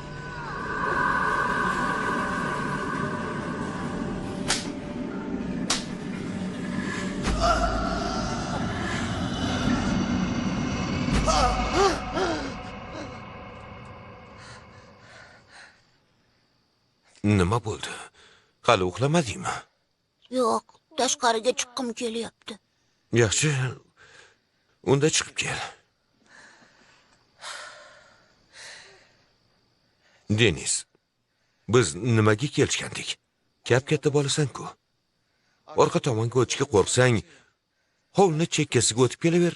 Nima bo'ldi? Hali uxlamadingmi? Yo'q, tashqariga chiqqim kelyapti. Yaxshi, unda chiqib kel. Deniz, biz nimaga kelishgandik? Kap-katta bolasan-ku. Orqa tomonga o'tishga qo'rqsang, hovlini chekkasiga o'tib kelaver.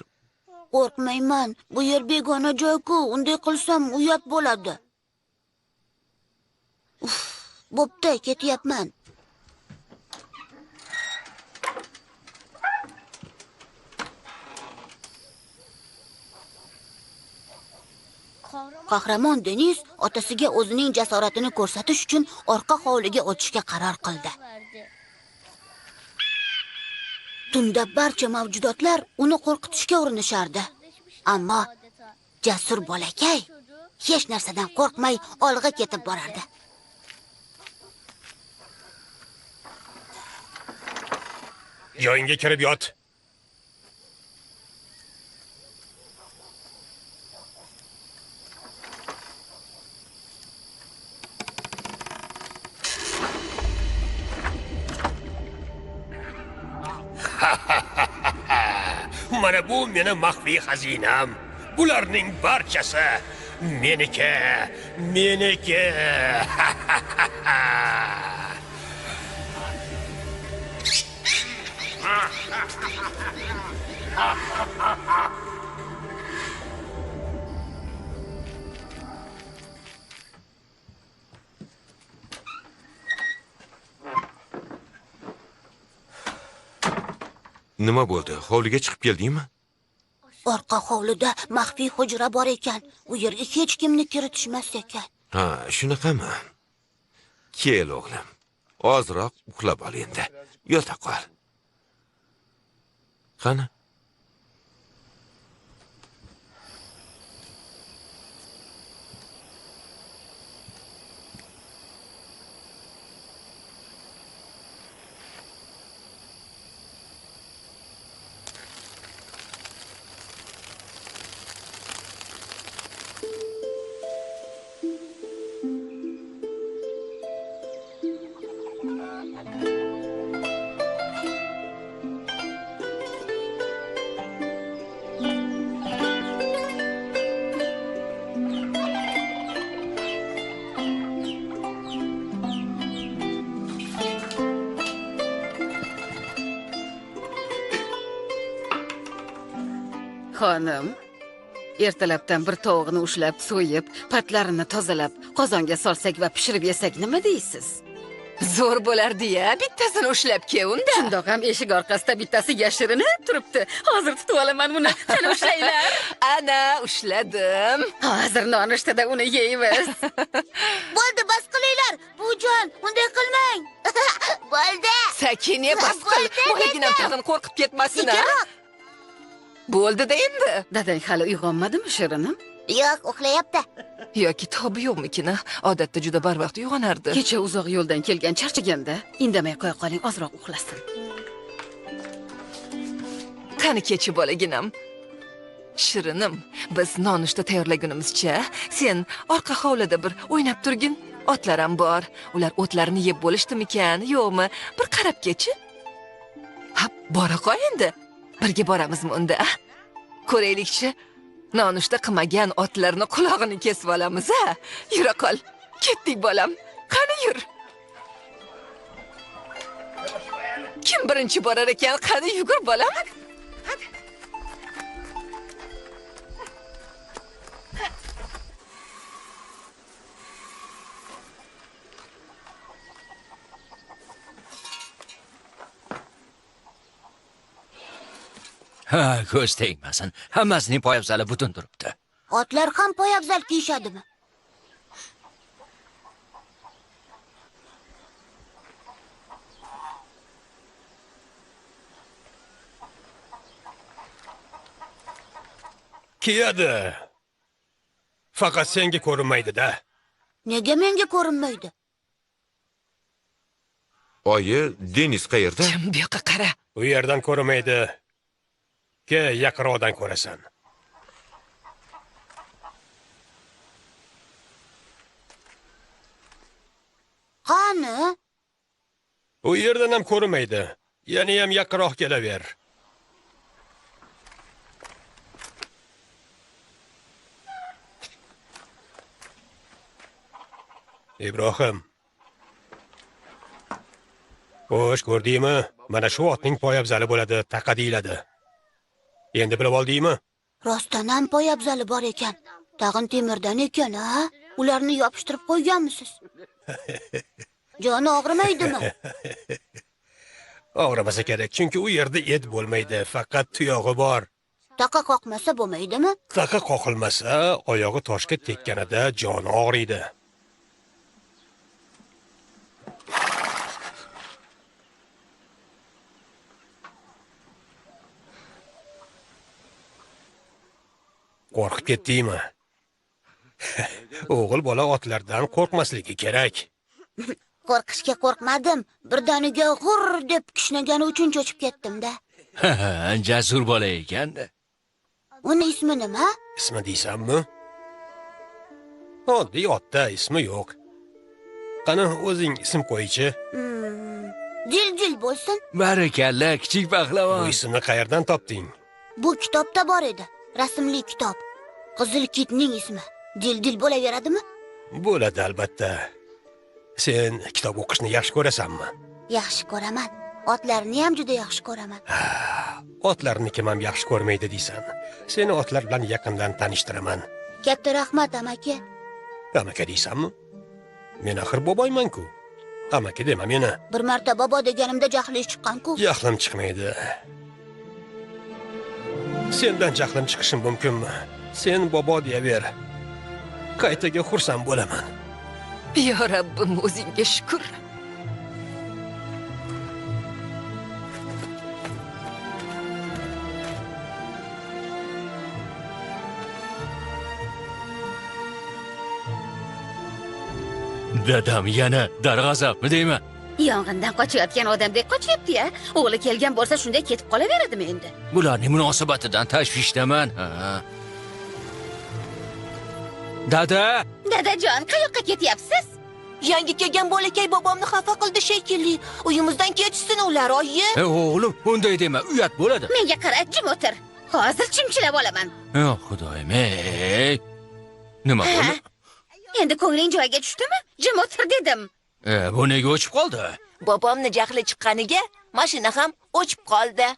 Qo'rqmayman, bu yer begona joy-ku, unday qilsam uyat bo'ladi. Uf, bo'pti, ketyapman. Qahramon Deniz otasiga o'zining jasoratini ko'rsatish uchun orqa hovliga o'tishga qaror qildi. Tunda barcha mavjudotlar uni qo'rqitishga urinishardi. Ammo jasur bolakay hech narsadan qo'rqmay olg'a ketib borardi. Joyingga kirib yot. Mana bu meni maxfiy xazinam. Bularning barchasi meniki, meniki. Nima bo'ldi? Hovliga chiqib keldingmi? Orqa hovlida maxfiy hujra bor ekan. U yerga hech kimni kiritishmas ekan. Ha, shunaqami? Kel o'g'lim. Ozroq uxlab ol endi. Yota qol. Qani? Xonim, ertalabdan bir tovuqni ushlab, so'yib, patlarini tozalab, qozonga solsak va pishirib yesak nima deysiz? Zo'r bo'lardi-ya, bittasini ushlab kel unda. Shundoq ham eshik orqasida bittasi yashirinib turibdi. Hozir tutib olaman uni. Qani ushlanglar. Ana, ushladim. Hozir nonushtada uni yeymiz. Bo'ldi, bas qilinglar. Buvijon, unday qilmang. Bo'ldi. Sakina, bas qil. Bolaginam tag'in qo'rqib ketmasin, a? Bo'ldi-da endi. Dadang hali uyg'onmadimi, shirinim? Yo'q, uxlayapti. Yoki tobi yo'qmikini? Odatda juda barvaqt uyg'onardi. Kecha uzoq yo'ldan kelgan charchaganda indamay qo'ya qoling, ozroq uxlasin. Qani kecha bolaginam. Shirinim, biz nonushta tayyorlagunimizcha sen orqa hovlida bir o'ynab turgin. Otlar ham bor. Ular o'tlarni yeb bo'lishdimikan, yo'qmi? Bir qarab kechi. Ha, bora qo'y endi. Birga boramizmi unda? Ko'raylikchi. Nonushta qilmagan otlarni qulog'ini kesib olamiz, a? Yura qol. Ketdik bolam. Qani yur. Kim birinchi borar ekan? Qani yugur bolam. Ha, ko'z tegmasin. Hammasining poyabzali butun turibdi. Otlar ham poyabzal kiyishadimi? Kiyadi. Faqat senga ko'rinmaydi-da. Nega menga ko'rinmaydi? Oyi, Deniz qayerda? Jim, bu yoqqa qara. U yerdan ko'rinmaydi. Ke yaqinroqdan ko'rasan. Qani? U yerdan ham ko'rinmaydi. Yana ham yaqinroq kelaver. Ibrohim. Xo'sh, ko'rdingmi? Mana shu otning poyabzali bo'ladi, taqa deyiladi. Endi bilib oldingmi? Rostdan ham poyabzali bor ekan. Tag'in temirdan ekan, ha? Ularni yopishtirib qo'yganmisiz? Joni og'rimaydimi? Og'rimasa kerak, chunki u yerda et bo'lmaydi, faqat tuyog'i bor. Taqa qoqmasa bo'lmaydimi? Taqa qoqilmasa, oyog'i toshga tekkanida joni og'riydi. Qo'rqib ketdingmi? O'g'il bola otlardan qo'rqmasligi kerak. Qo'rqishga qo'rqmadim. Birdaniga g'ur deb kishnagani uchun cho'chib ketdim-da. Jasur bola ekan-da. Uni ismi nima? Ismi deysanmi? Oddiy otda ismi yo'q. Qani o'zing ism qo'ychi. Jil-jil bo'lsin. Barakalla, kichik pahlavon. Bu ismni qayerdan topding? Bu kitobda bor edi. Rasmli kitob. Qizil kitning ismi. Dildil bo'laveradimi? Bo'ladi albatta. Sen kitob o'qishni yaxshi ko'rasanmi? Yaxshi ko'raman. Otlarni ham juda yaxshi ko'raman. Otlarni kim ham yaxshi ko'rmaydi deysan. Seni otlar bilan yaqindan tanishtiraman. Katta rahmat, amaki. Amaki deysanmi? Men axir boboyman-ku. Amaki dema meni. Bir marta bobo deganimda jahli chiqqan-ku. Jahlim chiqmaydi. Sendan jahlim chiqishi mumkinmi? Sen bobo deyaver. Qaytaga xursand bo'laman. Yo Rabbim, o'zingga shukr. Dadam yana darg'azabmi deyman? Yong'indan qochayotgan odamdek qochyapti-ya. O'g'li kelgan bo'lsa shunday ketib qolaveradimi endi? Bularning munosabatidan tashvishdaman. Dada! Dadajon, qayoqqa ketyapsiz? Yangi kelgan bolakay bobomni xafa qildi shekilli. Uyimizdan ketishsin ular, oyi. O'g'lim, unday dema, uyat bo'ladi. Menga qara, jim o'tir. Hozir chimchilab olaman. Xudoyim, ey. Nima bo'ldi? Endi ko'ngling joyiga tushdimi? Jim o'tir dedim. Bu nega o'chib qoldi? Bobomni jahli chiqqaniga mashina ham o'chib qoldi.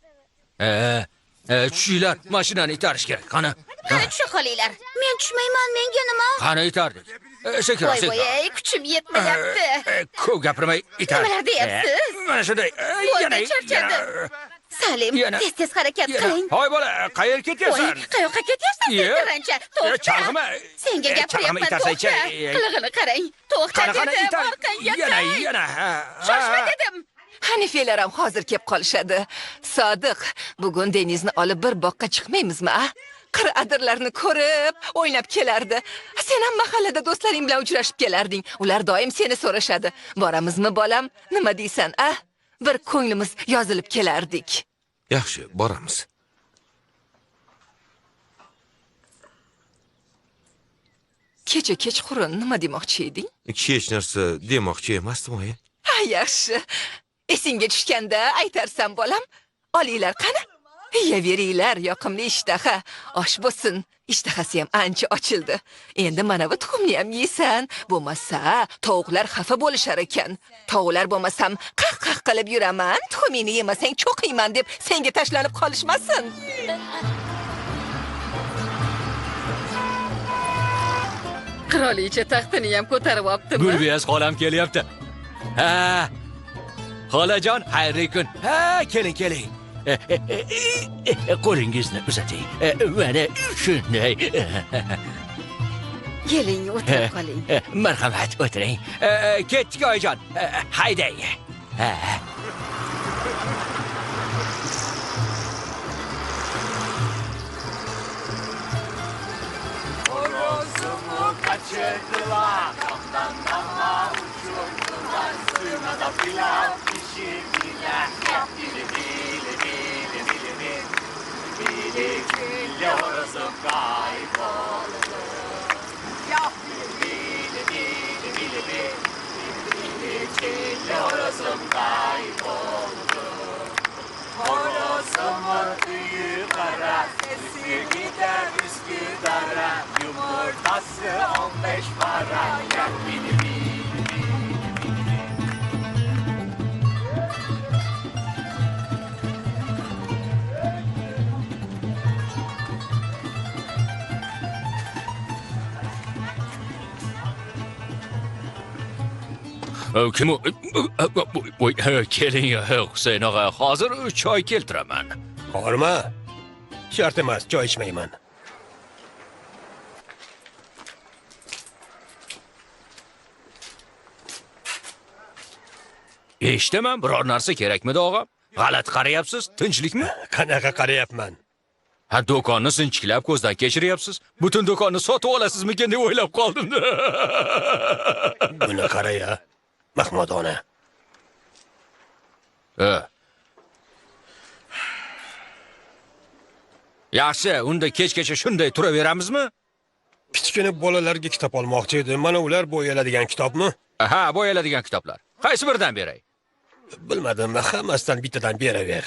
Tushinglar, mashinani itarish kerak. Qani? Qani tusha qolinglar. Men tushmayman, menga nima? Qani itardik. Sekinroq, sekinroq. Voy, kuchim yetmayapti. Ko'p gapirmay itar. Nimalar deyapsiz? Mana shunday. Yana charchadim. Salim, tez-tez harakat qiling. Hoy bola, qayerga ketyapsan? Voy, qayoqqa ketyapsan sen, to'xta. Chalg'ima. Senga gapiryapman, to'xta. Qilig'ini qarang. To'xta dedim, orqangga qarang. Yana. Shoshma dedim. Hanifelar ham hozir kelib qolishadi. Sodiq, bugun Denizni olib bir boqqa chiqmaymizmi, a? Qir adirlarni ko'rib, o'ynab kelardi. Sen ham mahallada do'stlaring bilan uchrashib kelarding. Ular doim seni so'rashadi. Boramizmi bolam? Nima deysan, a? Bir ko'nglimiz yozilib kelardik. Yaxshi, boramiz. Kecha kechqurun nima demoqchi eding? Hech narsa demoqchi emasdim, oyi. Ha, yaxshi. Esingga tushganda aytarsan, bolam. Olinglar qani? Yeyaveringlar, yoqimli ishtaha. Osh bo'lsin. Ishtahasi ham ancha ochildi. Endi mana bu tuxumni ham yeysan. Bo'lmasa, tovuqlar xafa bo'lishar ekan. Tovuqlar bo'lmasam qah-qah qilib yuraman, tuxumingni yemasang cho'qiyman deb senga tashlanib qolishmasin. Qirolicha taxtini ham ko'tarib olibdimi? Gulbiyaz xolam kelyapti. Ha. Xolajon, xayrli kun. Ha, keling, keling. Qo'lingizni uzating. Mana shunday. Keling, o'tirib qoling. Marhamat, o'tiring. Ketdik oyijon. Haydang. Horozumu kaçırdılar, damdan dama uçurdular, suyuna da pilav pişirdiler. Yap bili bili bili bili bili, bili bili horozum kayboldu. Yap bili bili bili bili bili, bili bili horozum kayboldu. Horozumun tüyü kara, sesi gider Üsküdar'a, yumurtası 15 para. Yak bili bili bili bili. Kim u? Keling, Husayn og'a, hozir choy keltiraman. Horma. Shart emas, choy ichmayman. Eshitaman, biror narsa kerakmidi og'a? G'alati qarayapsiz, tinchlikmi? Qanaqa qarayapman? Ha, do'konni sinchiklab ko'zdan kechiryapsiz. Butun do'konni sotib olasizmikin deb o'ylab qoldim. Buni qara-ya, Mahmud ona. Yaxshi, unda kechgacha shunday turaveramizmi? Kichkina bolalarga kitob olmoqchi edim. Mana ular bo'yaladigan kitobmi? Ha, bo'yaladigan kitoblar. Qaysi biridan beray? Bilmadim, hammasidan bittadan beraver.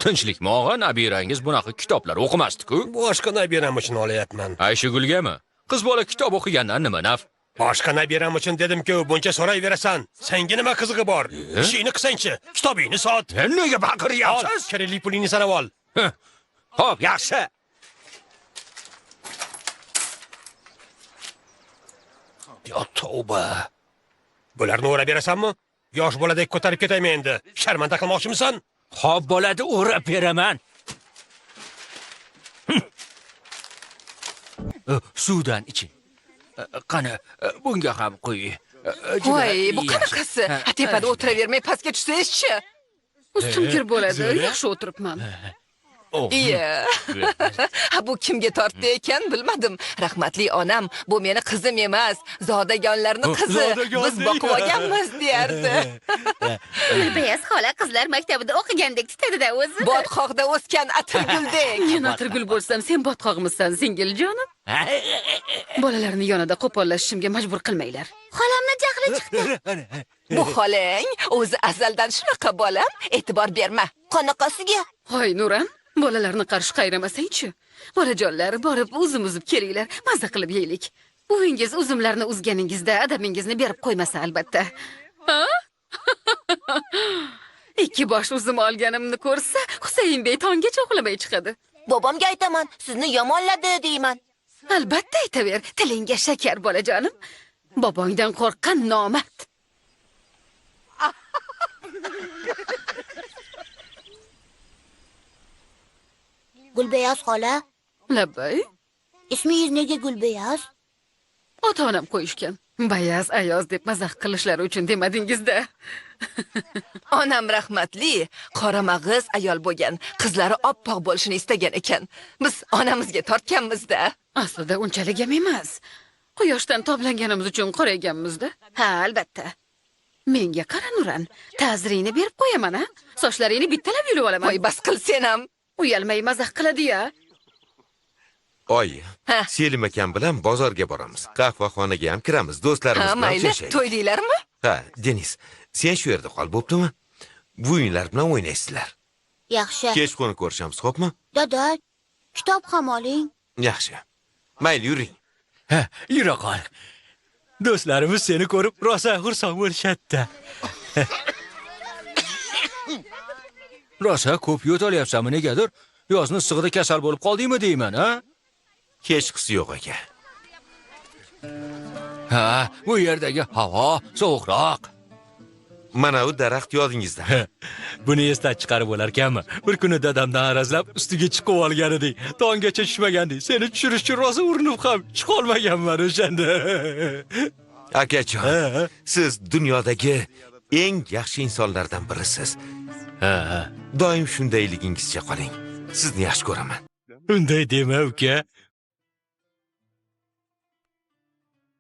Tinchlikmi og'a, nabirangiz bunaqa kitoblar o'qimasdi-ku. Boshqa nabiram uchun olyapman. Ayshigulgami? Qiz bola kitob o'qigandan nima naf? Boshqa nabiram uchun dedim-ku, buncha so'rayverasan. Senga nima qizig'i bor? Ishingni qilsangchi, kitobingni sot. Nega baqiryapsiz? Kerakli pulingni sanab ol. Xo'p, yaxshi. Yo tavba. Bularni o'rab berasanmi? Yosh boladek ko'tarib ketaymi endi? Sharmanda qilmoqchimisan? Xo'p, bo'ladi, o'rab beraman. Suvdan iching. Qani, bunga ham quy. Voy, bu qanaqasi? Tepada o'tiravermay pastga tushsangizchi. Ustim kir bo'ladi, yaxshi o'tiribman. Iya. Ha, bu kimga tortdi ekan bilmadim. Rahmatli onam, bu meni qizim emas, zodagonlarning qizi. Biz boqib olganmiz deyardi. Gulbeyaz xola qizlar maktabida o'qigandek tutadi-da o'zi. Botqoqda o'sgan atirguldek. Men atirgul bo'lsam, sen botqoqmisan, singiljonim. Bolalarni yonida qo'pollashishimga majbur qilmanglar. Xolamni jahli chiqdi. Bu xolang o'zi azaldan shunaqa bolam, e'tibor berma. Qanaqasiga? Hoy Nuran, bolalarni qarshi qayramasangchi. Bolajonlar, borib uzum uzib kelinglar, maza qilib yeylik. Buvingiz uzumlarni uzganingizda adamingizni berib qo'ymasa albatta. Ha? Ikki bosh uzum olganimni ko'rsa, Husaynbey tonggacha uxlamay chiqadi. Bobomga aytaman, sizni yomonladi deyman. Albatta aytaver, tilingga shakar bolajonim. Bobongdan qo'rqqan nomard. Gulbeyaz xola. Labbay. Ismingiz nega Gulbeyaz? Ota-onam qo'yishgan. Bayaz ayoz deb mazax qilishlari uchun demadingiz-da. Onam rahmatli, qoramag'iz ayol bo'lgan, qizlari oppoq bo'lishini istagan ekan. Biz onamizga tortganmiz-da. Aslida unchalik ham emas. Quyoshdan toblanganimiz uchun qorayganmiz-da. Ha, albatta. Menga qara Nuran, ta'ziringni berib qo'yaman, ha? Sochlaringni bittalab yulib olaman. Voy, bas qil sen ham. Uyalmay mazax qiladi-ya. Oy, Selim akam bilan bozorga boramiz. Qahvaxonaga ham kiramiz, do'stlarimiz bilan uchrashaylik. To'yliklarmi? Ha, Deniz, sen shu yerda qol, bo'ptimi? Buvinglar bilan o'ynaysizlar. Yaxshi. Kechqurun ko'rishamiz, xo'pmi? Dada, kitob ham oling. Yaxshi. Mayli, yuring. Ha, yura qol. Do'stlarimiz seni ko'rib rosa xursand bo'lishadi-da. Rosa ko'p yo'talyapsanmi negadir? Yozni issig'ida kasal bo'lib qoldingmi deyman, ha? Hechqisi yo'q aka. Ha, bu yerdagi havo sovuqroq. Mana u daraxt yodingizda. Buni esdan chiqarib bo'larkanmi? Bir kuni dadamdan arazlab ustiga chiqib olgan edik. Tonggacha tushmagandik. Seni tushirish uchun rosa urinib ham chiqa olmaganman o'shanda. Akajon, siz dunyodagi eng yaxshi insonlardan birisiz. Ha. Doim shundayligingizcha qoling. Sizni yaxshi ko'raman. Unday dema uka.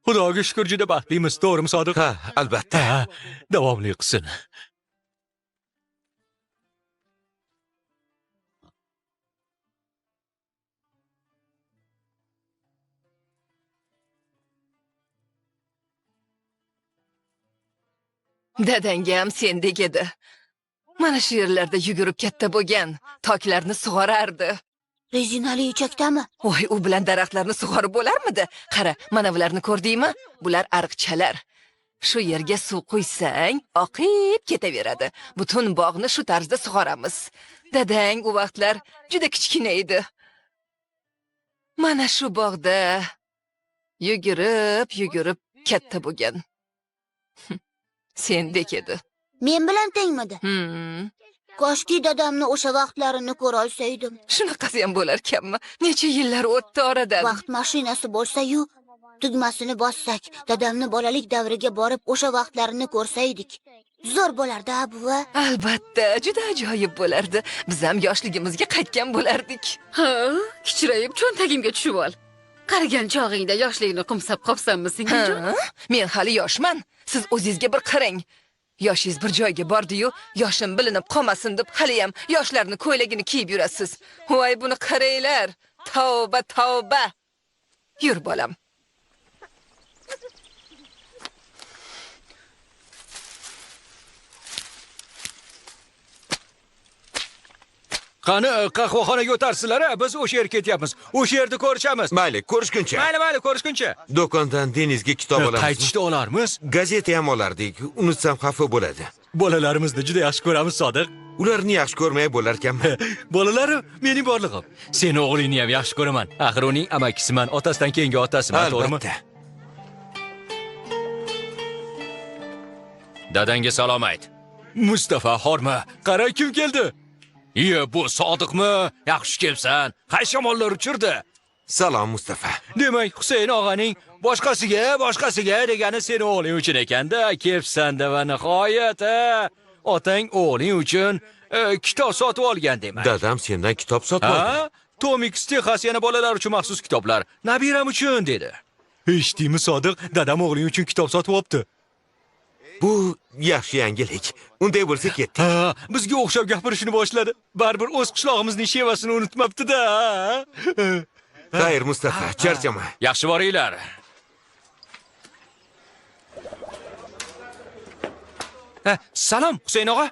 Xudoga shukr, juda baxtlimiz, to'g'rimi Sodiq? Ha, albatta. Ha, davomli qilsin. Dadangam sendek edi. Mana shu yerlarda yugurib katta bo'lgan, toklarni sug'orardi. Rezinali ichakdami? Voy, u bilan daraxtlarni sug'orib bo'larmidi? Qara, mana bularni ko'rdingmi? Bular ariqchalar. Shu yerga suv quysang, oqib ketaveradi. Butun bog'ni shu tarzda sug'oramiz. Dadang u vaqtlar juda kichkina edi. Mana shu bog'da yugurib katta bo'lgan. Sendek edi. Men bilan tengmidi? Koshki dadamni o'sha vaqtlarini ko'ra olsaydim. Shunaqasi ham bo'larkanmi? Necha yillar o'tdi oradan. Vaqt mashinasi bo'lsa-yu, tugmasini bossak, dadamni bolalik davriga borib o'sha vaqtlarini ko'rsaydik. Zo'r bo'lardi, a buva. Albatta, juda ajoyib bo'lardi. Biz ham yoshligimizga qaytgan bo'lardik. Ha, kichrayib cho'ntagimga tushib ol. Qarigan chog'ingda yoshlikni qumsab qopsanmi, singiljon? Men hali yoshman. Siz o'zingizga bir qarang. Yoshingiz bir joyga bordi-yu, yoshim bilinib qolmasin deb hali ham yoshlarni ko'ylagini kiyib yurasiz. Voy, buni qaranglar. Tavba, tavba. Yur bolam. Qani, qahvaxonaga o'tarsizlar, biz o'sha yerga ketyapmiz. O'sha yerda ko'rishamiz. Mayli, ko'rishguncha. Mayli, ko'rishguncha. Do'kondan Denizga kitob olamiz. Qaytishda olarmiz. Gazeta ham olardik. Unutsam xafa bo'ladi. Bolalarimizni juda yaxshi ko'ramiz, Sodiq. Ularni yaxshi ko'rmay bo'larkanmi? Bolalarim mening borlig'im. Seni o'g'lingni ham yaxshi ko'raman. Axir uning amakisiman, otasidan keyingi otasiman, to'g'rimi? Albatta. Dadangga salom ayt. Mustafa, horma. Qara kim keldi? Iye, bu Sodiqmi? Yaxshi kelibsan. Qaysi shamollar uchirdi? Salom Mustafa. Demak, Husayn og'aning boshqasiga degani seni o'g'ling uchun ekanda, kelibsan-da va nihoyat, otang o'g'ling uchun kitob sotib olgan demak. Dadam sendan kitob sotib oldi. Tomix Texas yana bolalar uchun maxsus kitoblar. Nabiram uchun dedi. Eshitdingmi Sodiq? Dadam o'g'ling uchun kitob sotib olibdi. Bu yaxshi yangilik. Unday bo'lsa ketdik. Ha, bizga o'xshab gapirishni boshladi. Baribir o'z qishlog'imizning shevasini unutmabdi-da. Xayr Mustafa, charchama. Yaxshi boringlar. Salom Husayn og'a.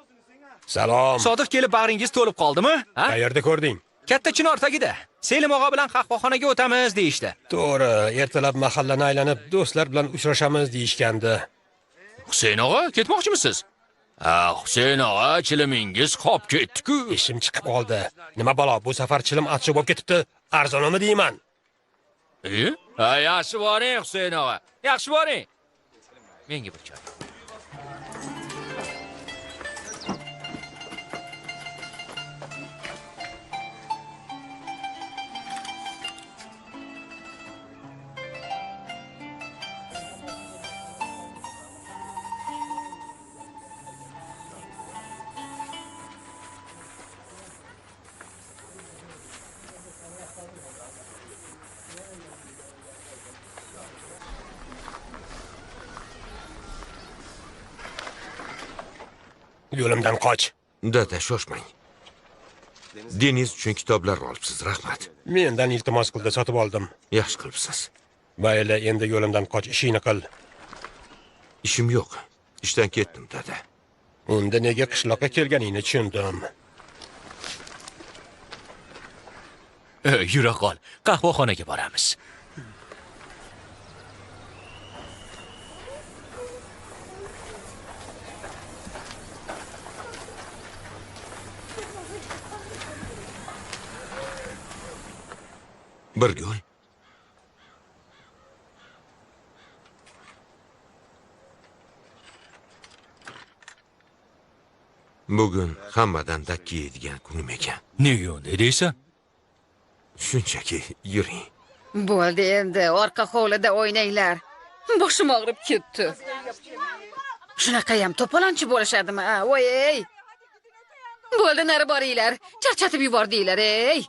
Salom. Sodiq kelib bag'ringiz to'lib qoldimi? Qayerda ko'rding? Katta chinor tagida. Selim og'a bilan qahvaxonaga o'tamiz deyishdi. To'g'ri, ertalab mahallani aylanib do'stlar bilan uchrashamiz deyishgandi. Husayn og'a, ketmoqchimisiz? Ha, Husayn og'a, chilimingiz qolib ketdi-ku. Ishim chiqib qoldi. Nima balo, bu safar chilim achchiq bo'lib ketibdi. Arzonmi deyman. Ha, yaxshi boring Husayn og'a. Yaxshi boring. Menga bir choy. Yo'limdan qoch. Dada, shoshmang. Deniz uchun kitoblar olibsiz, rahmat. Mendan iltimos qildi, sotib oldim. Yaxshi qilibsiz. Mayli, endi yo'limdan qoch, ishingni qil. Ishim yo'q. Ishdan ketdim, dada. Unda nega qishloqqa kelganingni tushundim. Yura qol, qahvaxonaga boramiz. Bir gol. Bugun hammadan dakki yeydigan kunim ekan. Nega unday deysan? Shunchaki yuring. Bo'ldi endi, orqa hovlida o'ynanglar. Boshim og'rib ketdi. Shunaqayam to'polonchi bo'lishadimi? Voy ey. Bo'ldi, nari boringlar. Charchatib yubordinglar, ey.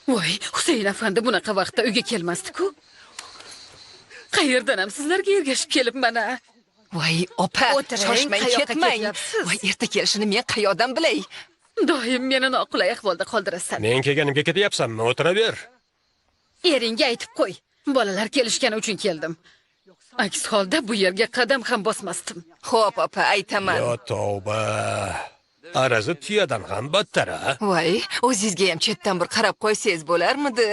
Voy, Husayn afandi bunaqa vaqtda uyga kelmasdi-ku. Qayerdan ham sizlarga ergashib kelibman a? Voy, opa, shoshmang, ketmang. Voy, erta kelishini men qayoqdan bilay? Doim meni noqulay ahvolda qoldirasan. Men kelganimga ketyapsanmi? O'tiraver. Eringga aytib qo'y. Bolalar kelishgani uchun keldim. Aks holda bu yerga qadam ham bosmasdim. Xo'p, opa, aytaman. Yo tavba. Arazi tuyadan ham battar, a? Voy, o'zingizga ham chetdan bir qarab qo'ysangiz bo'larmidi?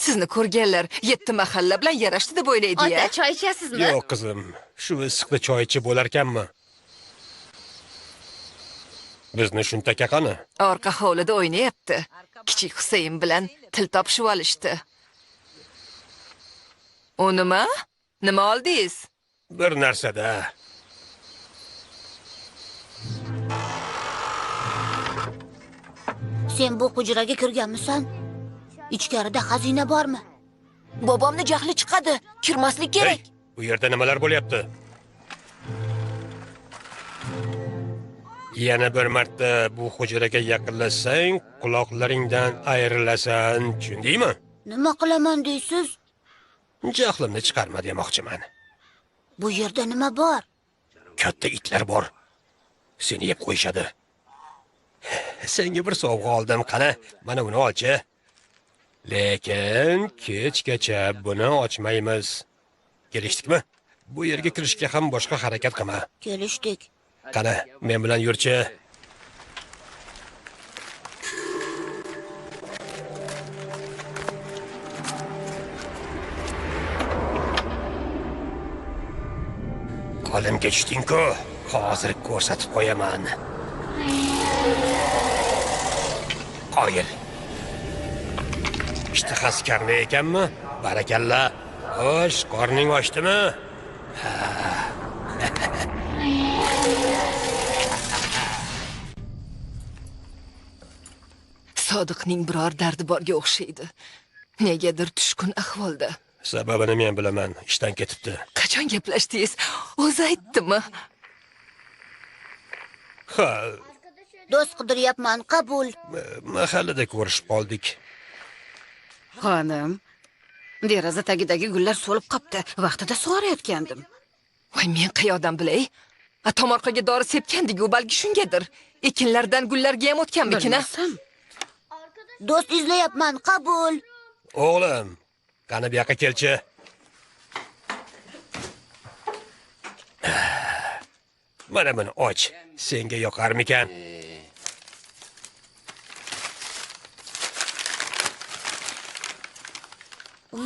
Sizni ko'rganlar 7 mahalla bilan yarashdi deb o'ylaydi-ya. Ota, choy ichasizmi? Yo'q, qizim. Shu issiqda choy ichib bo'larkanmi? Bizni shuntakka qani? Orqa hovlida o'ynayapti. Kichik Husayn bilan til topishib olishdi. U nima? Nima oldingiz? Bir narsada. Sen bu hujraga kirganmisan? Ichkarida xazina bormi? Bobomni jahli chiqadi, kirmaslik kerak. Hey, bu yerda nimalar bo'lyapti? Yana bir marta bu hujraga yaqinlashsang, quloqlaringdan ayrilasan, tushundingmi? Nima qilaman deysiz? Jahlimni chiqarma demoqchiman. Bu yerda nima bor? Katta itlar bor. Seni yeb qo'yishadi. Senga bir sovg'a oldim, qani, mana uni olchi. Lekin kechgacha buni ochmaymiz. Kelishdikmi? Bu yerga kirishga ham boshqa harakat qilma. Kelishdik. Qani, men bilan yurchi. Qo'limga tushding-ku, hozir ko'rsatib qo'yaman. Qoyil. Ishtahasi karni ekanmi? Barakalla. Xo'sh, qorning ochdimi? Sodiqning biror dardi borga o'xshaydi. Negadir tushkun ahvolda. Sababini men bilaman, ishdan ketibdi. Qachon gaplashdingiz? O'zi aytdimi? Ha. Do'st qidiryapman, qabul. Mahallada ko'rishib qoldik. Xonim, deraza tagidagi gullar so'lib qopti. Vaqtida sug'orayotgandim. Voy, men qayoqdan bilay? Tomorqaga dori sepgandik-ku, balki shungadir. Ekinlardan gullarga ham o'tganmikin-a? Do'st izlayapman, qabul. O'g'lim, qani bu yoqqa kelchi. Mana buni och, senga yoqarmikan?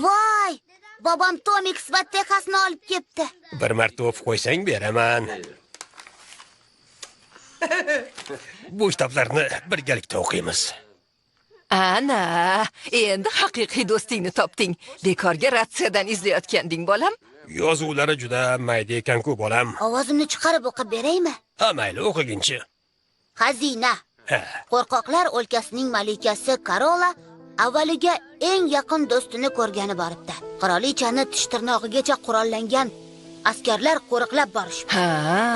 Voy, bobom Tomix va Texasni olib ketdi. Bir marta o'pib qo'ysang beraman. Bu kitoblarni birgalikda o'qiymiz. Ana, endi haqiqiy do'stingni topding. Bekorga ratsiyadan izlayotganding, bolam. Yozuvlari juda mayda ekan-ku, bolam. Ovozimni chiqarib o'qib beraymi? Ha, mayli, o'qiginchi. Xazina. Qo'rqoqlar o'lkasining malikasi Karola avvaliga eng yaqin do'stini ko'rgani boribdi. Qirolichani tish tirnog'igacha qurollangan askarlar qo'riqlab borishibdi.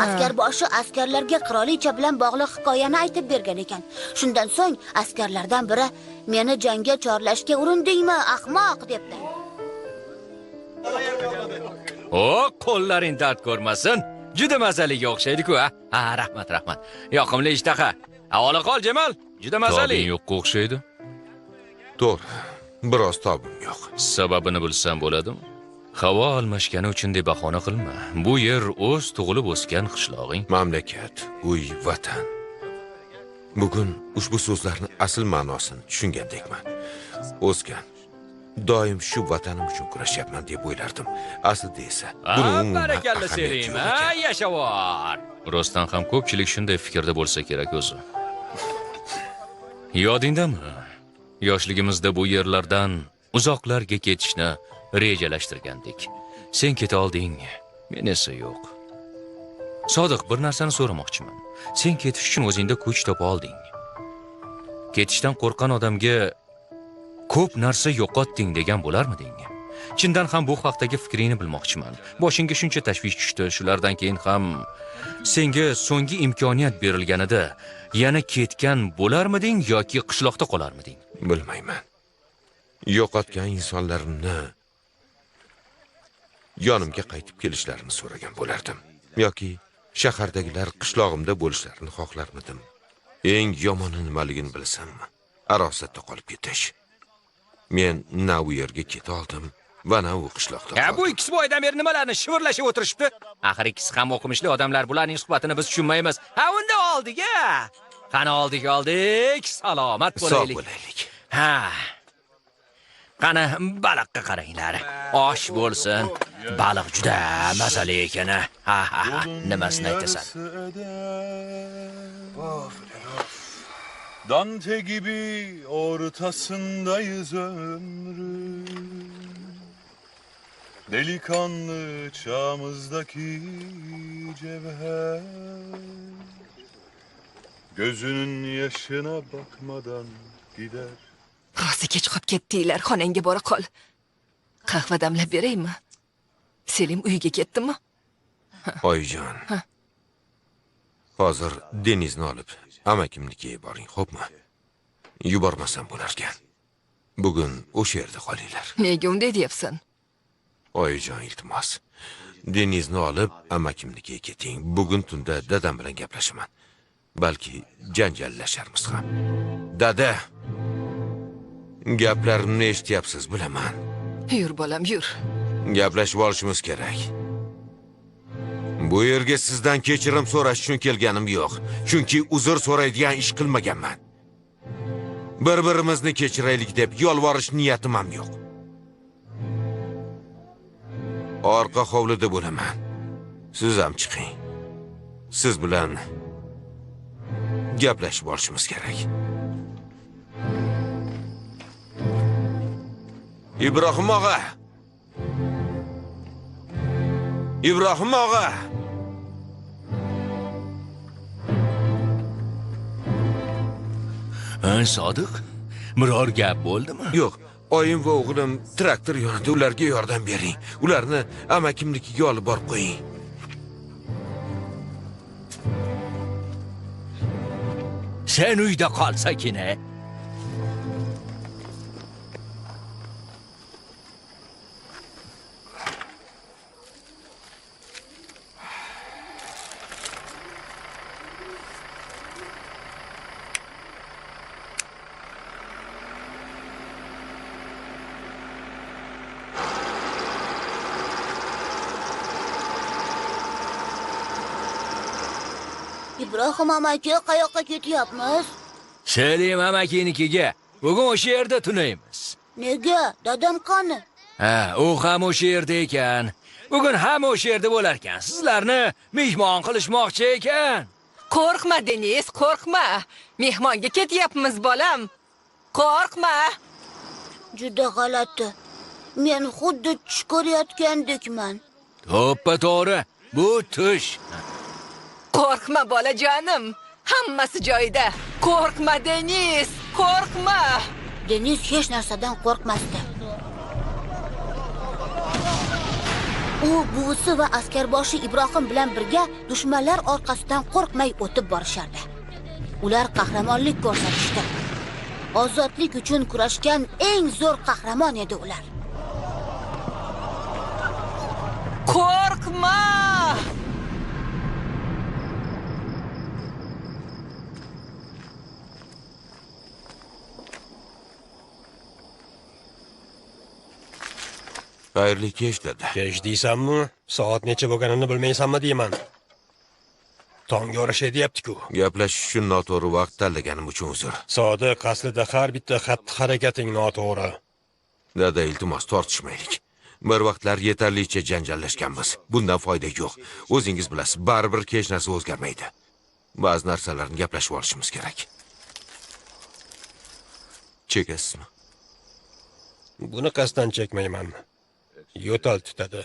Askarboshi askarlarga qirolicha bilan bog'liq hikoyani aytib bergan ekan. Shundan so'ng askarlardan biri meni jangga chorlashga urindingmi, ahmoq debdi. O, qo'llaring dard ko'rmasin. Juda mazaliga o'xshaydi-ku, ha? Ha, rahmat, rahmat. Yoqimli ishtaha. Ola qol, Jamal. Juda mazali. Tobing yo'qqa o'xshaydi. To'g'ri, biroz tobim yo'q. Sababini bilsam bo'ladimi? Havo almashgani uchun deb bahona qilma. Bu yer o'z tug'ilib o'sgan qishlog'ing. Mamlakat, uy, vatan. Bugun ushbu so'zlarni asl ma'nosini tushungandekman. O'sgan, doim shu vatanim uchun kurashyapman deb o'ylardim. Aslida esa buni umuman barakalla Selim, ha, yashavor. Rostdan ham ko'pchilik shunday fikrda bo'lsa kerak o'zi. Yodingdami? Yoshligimizda bu yerlardan uzoqlarga ketishni rejalashtirgandik. Sen keta olding, men esa yo'q. Sodiq, bir narsani so'ramoqchiman. Sen ketish uchun o'zingda kuch topa olding. Ketishdan qo'rqqan odamga ko'p narsa yo'qotding degan bo'larmiding? Chindan ham bu haqdagi fikringni bilmoqchiman. Boshingga shuncha tashvish tushdi, shulardan keyin ham senga so'nggi imkoniyat berilganida yana ketgan bo'larmiding yoki qishloqda qolarmiding? Bilmayman. Yo'qotgan insonlarimni yonimga qaytib kelishlarini so'ragan bo'lardim yoki shahardagilar qishlog'imda bo'lishlarini xohlarmidim. Eng yomoni nimaligini bilasanmi? Arosatda qolib ketish. Men na u yerga keta oldim va na u qishloqda. Ha, bu ikkisi boydan beri nimalarni shivirlashib o'tirishibdi? Axir ikkisi ham o'qimishli odamlar, bularning suhbatini biz tushunmaymiz. Ha, unda oldik a. Qani oldik, oldik. Salomat bo'laylik. Sog' bo'laylik. Ha. Qani baliqqa qaranglar. Osh bo'lsin. Baliq juda mazali ekan. Ha ha ha. Nimasini aytasan? Dante gibi ortasındayız ömrün. Delikanlı çağımızdaki cevher. Gözünün yaşına bakmadan gider. Rosa kech qolib ketdinglar, xonangga bora qol. Qahva damlab beraymi? Selim uyiga ketdimi? Oyijon. Hozir Denizni olib amakimnikiga boring, xo'pmi? Yubormasam bo'larkan. Bugun o'sha yerda qolinglar. Nega unday deyapsan? Oyijon, iltimos. Denizni olib amakimnikiga keting. Bugun tunda dadam bilan gaplashaman. Balki janjallasharmiz ham. Dada, gaplarimni eshityapsiz, bilaman. Yur bolam, yur. Gaplashib olishimiz kerak. Bu yerga sizdan kechirim so'rash uchun kelganim yo'q. Chunki uzr so'raydigan ish qilmaganman. Bir-birimizni kechiraylik deb yolvorish niyatim ham yo'q. Orqa hovlida bo'laman. Siz ham chiqing. Siz bilan gaplashib olishimiz kerak. Ibrohim og'a! Ibrohim og'a! Sodiq, biror gap bo'ldimi? Yo'q, oyim va o'g'lim traktor yonida, ularga yordam bering. Ularni amakimnikiga olib borib qo'ying. Sen uyda qol, Sakina. Ibrohim amaki, qayoqqa ketyapmiz? Selim amakinikiga. Bugun o'sha yerda tunaymiz. Nega? Dadam qani? Ha, u ham o'sha yerda ekan. Bugun ham o'sha yerda bo'lar ekan. Sizlarni mehmon qilishmoqchi ekan. Qo'rqma, Deniz, qo'rqma. Mehmonga ketyapmiz, bolam. Qo'rqma. Juda g'alati. Men xuddi tush ko'rayotgandekman. To'ppa-to'g'ri, bu tush. Qo'rqma, bolajonim. Hammasi joyida. Qo'rqma, Deniz, qo'rqma. Deniz hech narsadan qo'rqmasdi. U buvisi va askarboshi Ibrohim bilan birga dushmanlar orqasidan qo'rqmay o'tib borishardi. Ular qahramonlik ko'rsatishdi. Ozodlik uchun kurashgan eng zo'r qahramon edi ular. Qo'rqma! Xayrli kech, dada. Kech deysanmi? Soat necha bo'lganini bilmaysanmi deyman. Tong yorishay deyapti-ku. Gaplashish uchun noto'g'ri vaqt tanlaganim uchun uzr. Sodiq, aslida har bitta xatti-harakating noto'g'ri. Dada, iltimos, tortishmaylik. Bir vaqtlar yetarlicha janjallashganmiz. Bundan foyda yo'q. O'zingiz bilasiz, baribir hech narsa o'zgarmaydi. Ba'zi narsalarni gaplashib olishimiz kerak. Chekasizmi? Buni qasddan chekmayman. Yo'tal tutadi.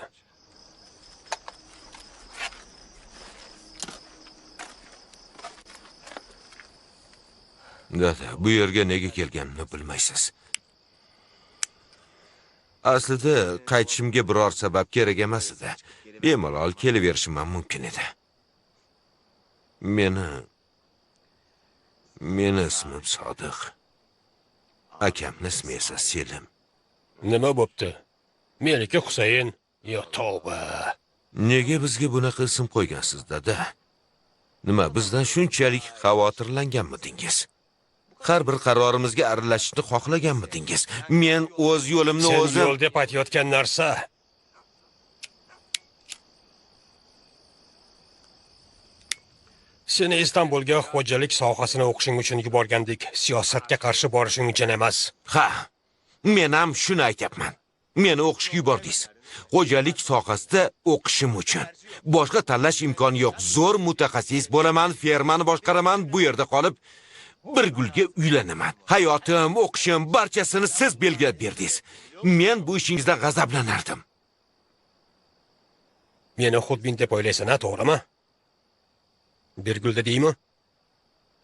Dada, bu yerga nega kelganimni bilmaysiz. Aslida qaytishimga biror sabab kerak emas edi. Bemalol kelaverishim ham mumkin edi. Meni ismim Sodiq. Akamni ismi esa Selim. Nima bo'pti? Meniki Husayn. Yo tavba. Nega bizga bunaqa ism qo'ygansiz, dada? Nima, bizdan shunchalik xavotirlanganmidingiz? Har bir qarorimizga aralashishni xohlaganmidingiz? Men o'z yo'limni o'zim... Sen yo'l deb aytayotgan narsa seni Istanbulga xo'jalik sohasini o'qishing uchun yuborgandik, siyosatga qarshi borishing uchun emas. Ha, men ham shuni aytyapman. Meni o'qishga yubordingiz. Xo'jalik sohasida o'qishim uchun. Boshqa tanlash imkoni yo'q. Zo'r mutaxassis bo'laman, fermani boshqaraman, bu yerda qolib bir gulga uylanaman. Hayotim, o'qishim, barchasini siz belgilab berdingiz. Men bu ishingizdan g'azablanardim. Meni xudbin deb o'ylaysan, ha, to'g'rimi? Bir gulda deymi?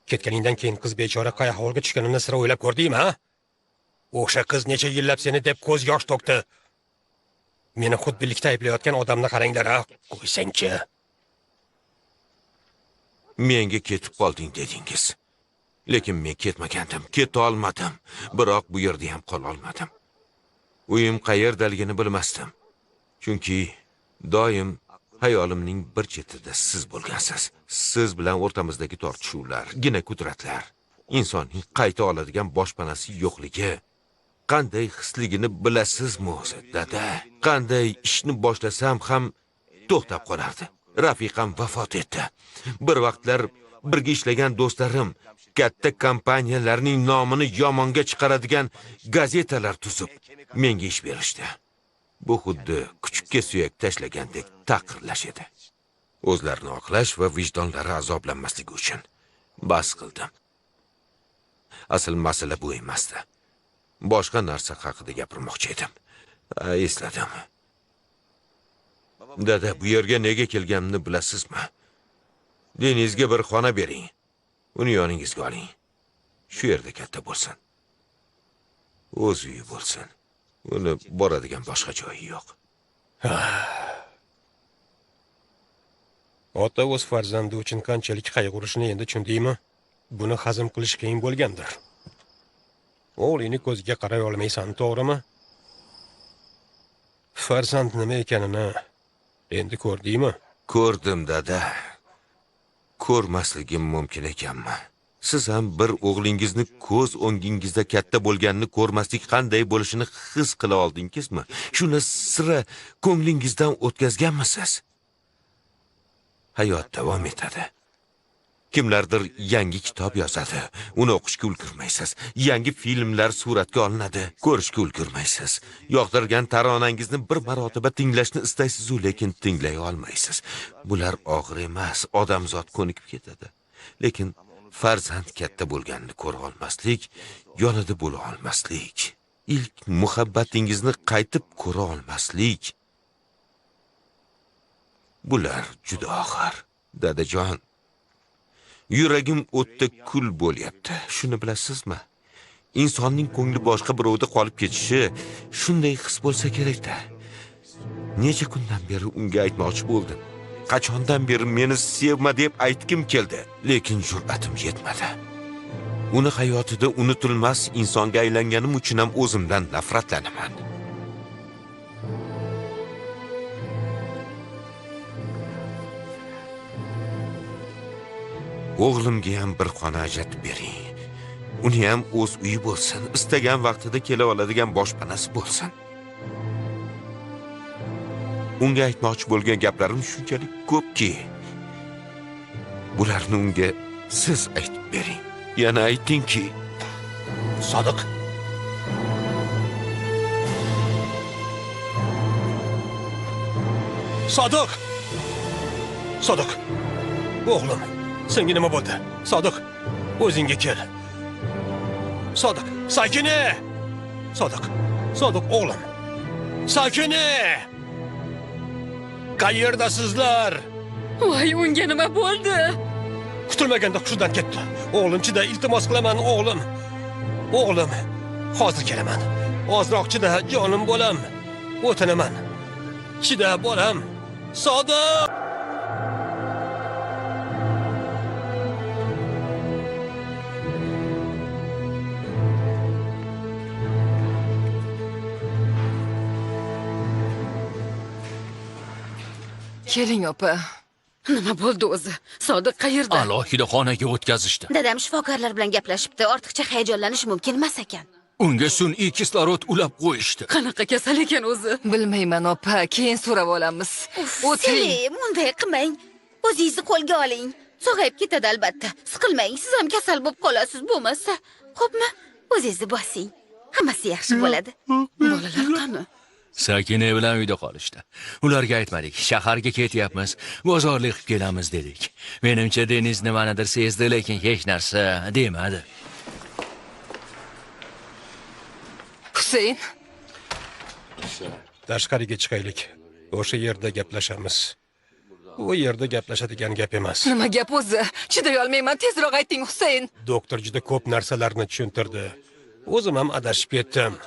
Ketganingdan keyin qiz bechora qay ahvolga tushganini sira o'ylab ko'rdingmi, ha? O'sha qiz necha yillab seni deb ko'z yosh to'kdi. Meni xudbinlikda ayblayotgan odamni qaranglar, ha? Qo'ysangchi. Menga ketib qolding dedingiz. Lekin men ketmagandim, keta olmadim. Biroq bu yerda ham qola olmadim. Uyim qayerdaligini bilmasdim. Chunki doim hayolimning bir chetida siz bo'lgansiz. Siz bilan o'rtamizdagi tortishuvlar, gina kudratlar, insonning qayta oladigan boshpanasi yo'qligi, qanday hisligini bilasizmi o'zi, dada? Qanday ishni boshlasam ham to'xtab qolardi. Rafiqam vafot etdi. Bir vaqtlar birga ishlagan do'stlarim katta kompaniyalarning nomini yomonga chiqaradigan gazetalar tuzib menga ish berishdi. Bu xuddi kuchukka suyak tashlagandek taqirlash edi. O'zlarini oqlash va vijdonlari azoblanmasligi uchun bas qildim. Asl masala bu emasdi. Boshqa narsa haqida gapirmoqchi edim. Esladim. Dada, bu yerga nega kelganimni bilasizmi? Denizga bir xona bering. Uni yoningizga oling. Shu yerda katta bo'lsin. O'z uyi bo'lsin. Uni boradigan boshqa joyi yo'q. Ota o'z farzandi uchun qanchalik qayg'urishini endi tushundingmi? Buni hazm qilish qiyin bo'lgandir. O'g'lingni ko'ziga qaray olmaysan, to'g'rimi? Farzand nima ekanini endi ko'rdingmi? Ko'rdim, dada. Ko'rmasligim mumkin ekanmi? Siz ham bir o'g'lingizni ko'z o'ngingizda katta bo'lganini ko'rmaslik qanday bo'lishini his qila oldingizmi? Shuni sira ko'nglingizdan o'tkazganmisiz? Hayot davom etadi. Kimlardir yangi kitob yozadi, uni o'qishga ulgurmaysiz. Yangi filmlar suratga olinadi, ko'rishga ulgurmaysiz. Yoqtirgan taronangizni bir marotaba tinglashni istaysiz-u, lekin tinglay olmaysiz. Bular og'ir emas, odamzod ko'nikib ketadi. Lekin farzand katta bo'lganini ko'ra olmaslik, yonida bo'la olmaslik, ilk muhabbatingizni qaytib ko'ra olmaslik, bular juda og'ir, dadajon. Yuragim o'tda kul bo'lyapti. Shuni bilasizmi? Insonning ko'ngli boshqa birovda qolib ketishi shunday his bo'lsa kerak-da. Necha kundan beri unga aytmoqchi bo'ldim. Qachondan beri meni sevma deb aytgim keldi, lekin jur'atim yetmadi. Uni hayotida unutilmas insonga aylanganim uchun ham o'zimdan nafratlanaman. O'g'limga ham bir xona ajratib bering. Uni ham o'z uyi bo'lsin, istagan vaqtida kela oladigan boshpanasi bo'lsin. Unga aytmoqchi bo'lgan gaplarim shunchalik ko'pki, bularni unga siz aytib bering. Yana aytingki, Sodiq. Sodiq! Sodiq! O'g'lim, senga nima bo'ldi? Sodiq, o'zingga kel. Sodiq, Sakina! Sodiq, Sodiq o'g'lim. Sakina! Qayerdasizlar? Voy, unga nima bo'ldi? Kutilmaganda hushidan ketdi. O'g'lim, chida, iltimos qilaman, o'g'lim. O'g'lim, hozir kelaman. Ozroq chida, jonim bolam. O'tinaman. Chida, bolam. Sodiq! Keling opa. Nima bo'ldi o'zi? Sodiq qayerda? Alohida xonaga o'tkazishdi. Dadam shifokorlar bilan gaplashibdi. Ortiqcha hayajonlanish mumkin emas ekan. Unga sun'iy kislorod ulab qo'yishdi. Qanaqa kasal ekan o'zi? Bilmayman opa, keyin so'rab olamiz. O'tiring. Bunday qilmang. O'zingizni qo'lga oling. Sog'ayib ketadi albatta. Siqilmang, siz ham kasal bo'lib qolasiz bo'lmasa. Xo'pmi? O'zingizni bosing. Hammasi yaxshi bo'ladi. Bolalar qani? Sakina bilan uyda qolishdi. Ularga aytmadik, shaharga ketyapmiz, bozorlik qilib kelamiz dedik. Menimcha Deniz nimanidir sezdi, lekin hech narsa demadi. Husayn, tashqariga chiqaylik. O'sha yerda gaplashamiz. U yerda gaplashadigan gap emas. Nima gap o'zi? Chiday olmayman, tezroq ayting Husayn. Doktor juda ko'p narsalarni tushuntirdi. O'zim ham adashib ketdim.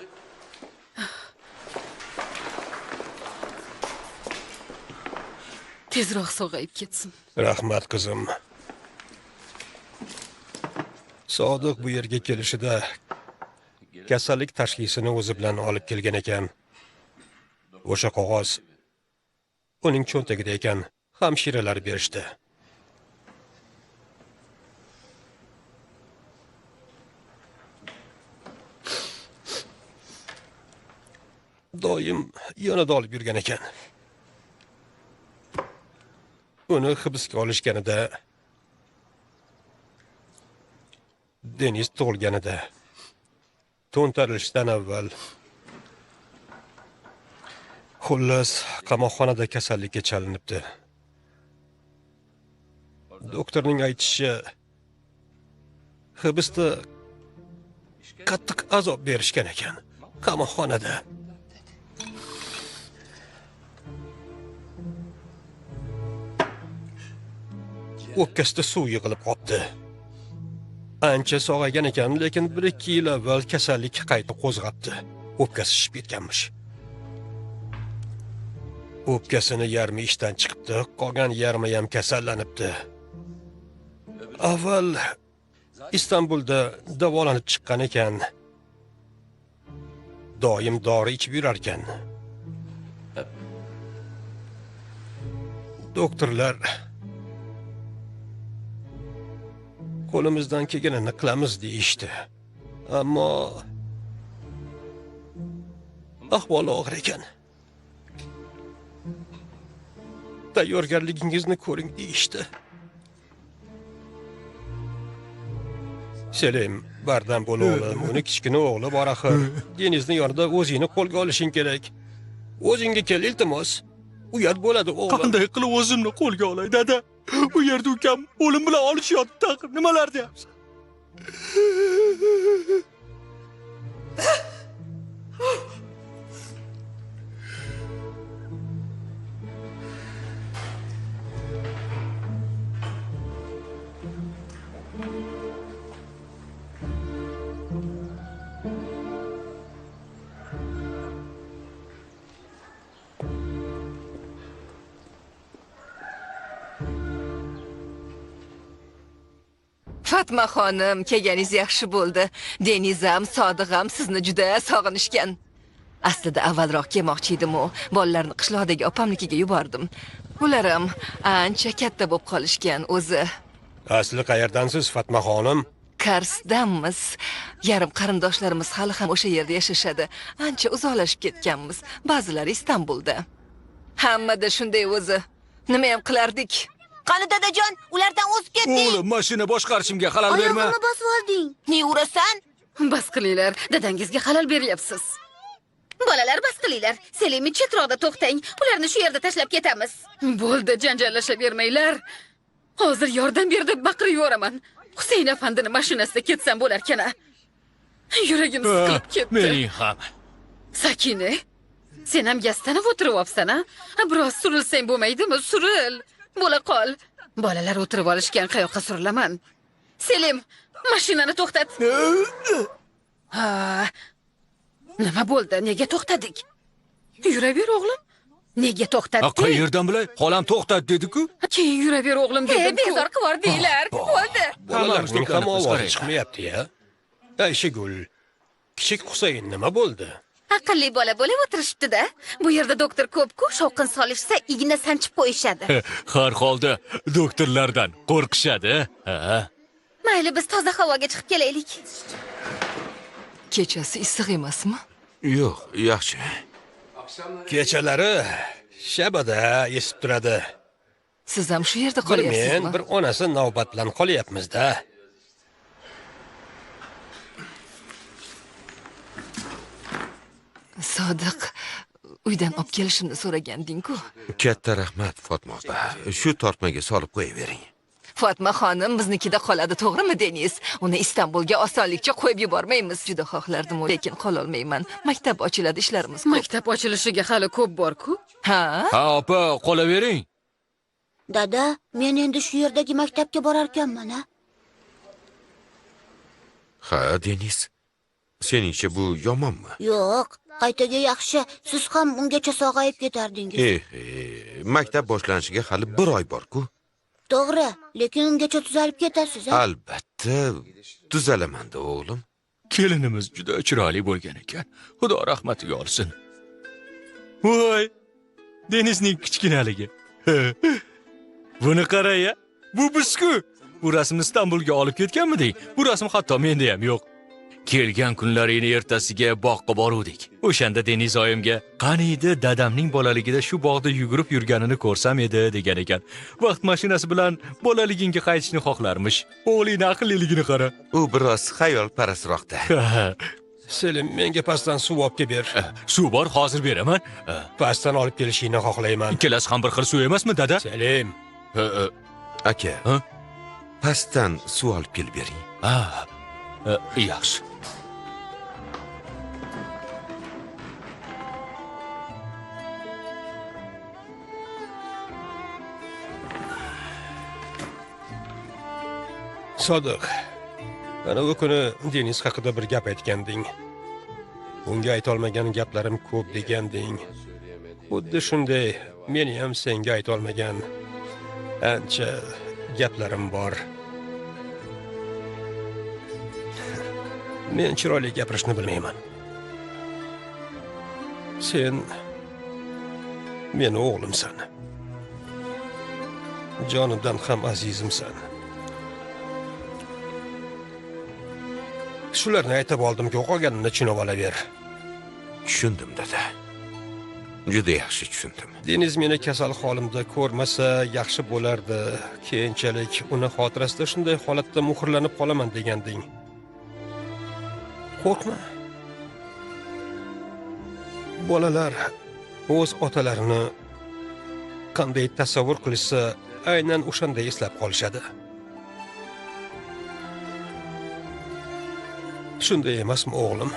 Tezroq sog'ayib ketsin. Rahmat qizim. Sodiq bu yerga kelishida kasallik tashxisini o'zi bilan olib kelgan ekan. O'sha qog'oz uning cho'ntagida ekan. Hamshiralar berishdi. Doim yonida olib yurgan ekan. Uni hibsga olishganida, Deniz tug'ilganida, to'ntarilishdan avval, xullas, qamoqxonada kasallikka chalinibdi. Doktorning aytishicha, hibsda qattiq azob berishgan ekan, qamoqxonada. O'pkasida suv yig'ilib qopti. Ancha sog'aygan ekan, lekin 1-2 yil avval kasallik qayta qo'zg'abdi. O'pkasi shishib ketganmish. O'pkasini yarmi ishdan chiqibdi, qolgan yarmi ham kasallanibdi. Avval Istanbulda davolanib chiqqan ekan. Doim dori ichib yurar ekan. Doktorlar qo'limizdan kelganini qilamiz deyishdi. Ammo ahvoli og'ir ekan. Tayyorgarligingizni ko'ring deyishdi. Selim, bardam bo'l o'g'lim, uni kichkina o'g'li bor axir. Denizning yonida o'zingni qo'lga olishing kerak. O'zingga kel, iltimos. Uyat bo'ladi o'g'lim. Qanday qilib o'zimni qo'lga olay, dada? U yerda ukam o'lim bilan olishyapti, axir. Nimalar deyapsan? Fatma xonim, kelganingiz yaxshi bo'ldi. Deniz ham, Sodiq ham sizni juda sog'inishgan. Aslida avvalroq kelmoqchi edim-u, bolalarni qishloqdagi opamnikiga yubordim. Ular ham ancha katta bo'lib qolishgan o'zi. Asli qayerdansiz, Fatma xonim? Karsdanmiz. Yarim qarindoshlarimiz hali ham o'sha yerda yashashadi. Ancha uzoqlashib ketganmiz. Ba'zilari Istanbulda. Hammada shunday o'zi. Nima ham qilardik? Qani dadajon, ulardan o'zib ketding. O'g'lim, mashina boshqarishimga xalal berma. Oyog'imni bosib olding. Ne urasan? Bas qilinglar, dadangizga xalal beryapsiz. Bolalar, bas qilinglar. Selimni chetroqda to'xtang. Ularni shu yerda tashlab ketamiz. Bo'ldi, janjallashavermanglar. Hozir yordam ber deb baqirib yuboraman. Husayn afandini mashinasida ketsam bo'larkan-a. Yuragim siqilib ketdi. Mening ham. Sakina, sen ham yastanib o'tirib olibsan-a? Biroz surilsang bo'lmaydimi? Suril. Bo'la qol. Bolalar o'tirib olishgan, qayoqqa surilaman? Selim, mashinani to'xtat. Ha. Nima bo'ldi? Nega to'xtadik? Yuraver o'g'lim. Nega to'xtatding? Qayerdan bilay? Xolam to'xtat dedi-ku. Keyin yuraver o'g'lim dedim. Bezor qilvordinglar. Bo'ldi. Bolalarning ham ovozi chiqmayapti-ya. Ayshigul, kichik Husayn nima bo'ldi? Aqlli bola bo'lib o'tirishibdi-da. Bu yerda doktor ko'p-ku, shovqin solishsa igna sanchib qo'yishadi. Har holda doktorlardan qo'rqishadi. Ha. Mayli, biz toza havoga chiqib kelaylik. Kechasi issiq emasmi? Yo'q, yaxshi. Kechalari shabada esib turadi. Siz ham shu yerda qolyapsizmi? Men bir onasi navbat bilan qolyapmiz-da. Sodiq, uydan olib kelishimni so'raganding-ku. Katta rahmat, Fatma opa. Shu tortmaga solib qo'yavering. Fatma xonim biznikida qoladi, to'g'rimi, Deniz? Uni Istanbulga osonlikcha qo'yib yubormaymiz. Juda xohlardim, lekin qololmayman. Maktab ochiladi, ishlarimiz ko'p. Maktab ochilishiga hali ko'p bor-ku. Ha? Ha, opa, qolavering. Dada, men endi shu yerdagi maktabga borarkanman, ha? Ha, Deniz. Seningcha bu yomonmi? Yo'q, qaytaga yaxshi. Siz ham ungacha sog'ayib ketardingiz. Maktab boshlanishiga hali bir oy bor-ku. To'g'ri, lekin ungacha tuzalib ketasiz, ha? Albatta, tuzalaman-da, o'g'lim. Kelinimiz juda chiroyli bo'lgan ekan. Xudo rahmatiga olsin. Voy, Denizning kichkinaligi. Buni qara-ya, bu biz-ku. Bu rasmni Istanbulga olib ketganmiding? Bu rasm hatto menda ham yo'q. Kelgan kunlaringni ertasiga boqqa boruvdik. O'shanda Deniz oyimga qaniydi dadamning bolaligida shu bog'da yugurib yurganini ko'rsam edi degan ekan. Vaqt mashinasi bilan bolaligingga qaytishni xohlarmish. O'g'lingning aqlliligini qara. U biroz xayolparastroqda. Selim, menga pastdan suv olib kelib ber. Suv bor, hozir beraman. Pastdan olib kelishingni xohlayman. Ikkalasi ham bir xil suv emasmi, dada? Selim. Aka, pastdan suv olib kelib bering. Yaxshi. Sodiq, ana u kuni Deniz haqida bir gap aytganding. Unga aytolmagan gaplarim ko'p deganding. Xuddi shunday meni ham senga aytolmagan ancha gaplarim bor. Men chiroyli gapirishni bilmayman. Sen meni o'g'limsan. Jonimdan ham azizimsan. Shularni aytib oldimki, qolganini tushunib olaver. Tushundim, dada. Juda yaxshi tushundim. Deniz meni kasal holimda ko'rmasa yaxshi bo'lardi. Keyinchalik uni xotirasida shunday holatda muhrlanib qolaman deganding. Qo'rqma. Bolalar o'z otalarini qanday tasavvur qilishsa, aynan o'shanday eslab qolishadi. Shunday emasmi, o'g'lim?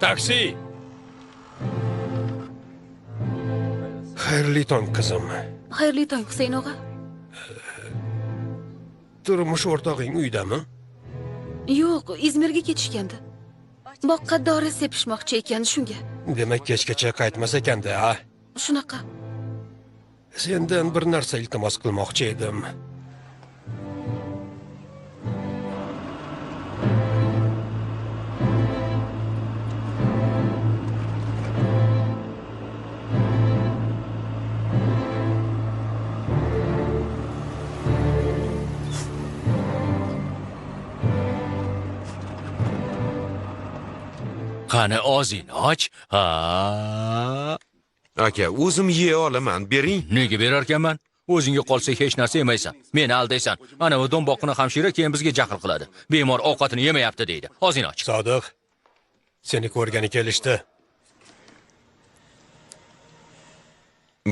Taksi! Xayrli tong, qizim. Xayrli tong, Husayn og'a. Turmush o'rtog'ing uydami? Yo'q, Izmirga ketishgandi. Boqqa dori sepishmoqchi ekan, shunga. Demak, kechgacha qaytmas ekanda, ha? Shunaqa. Sendan bir narsa iltimos qilmoqchi edim. Qani og'zingni och. Ha. Aka, o'zim yeya olaman, bering. Nega berar ekanman? O'zingga qolsa hech narsa yemaysan. Meni aldaysan. Ana u do'mboqni hamshira keyin bizga jahl qiladi. Bemor ovqatini yemayapti deydi. Og'zingni och. Sodiq, seni ko'rgani kelishdi.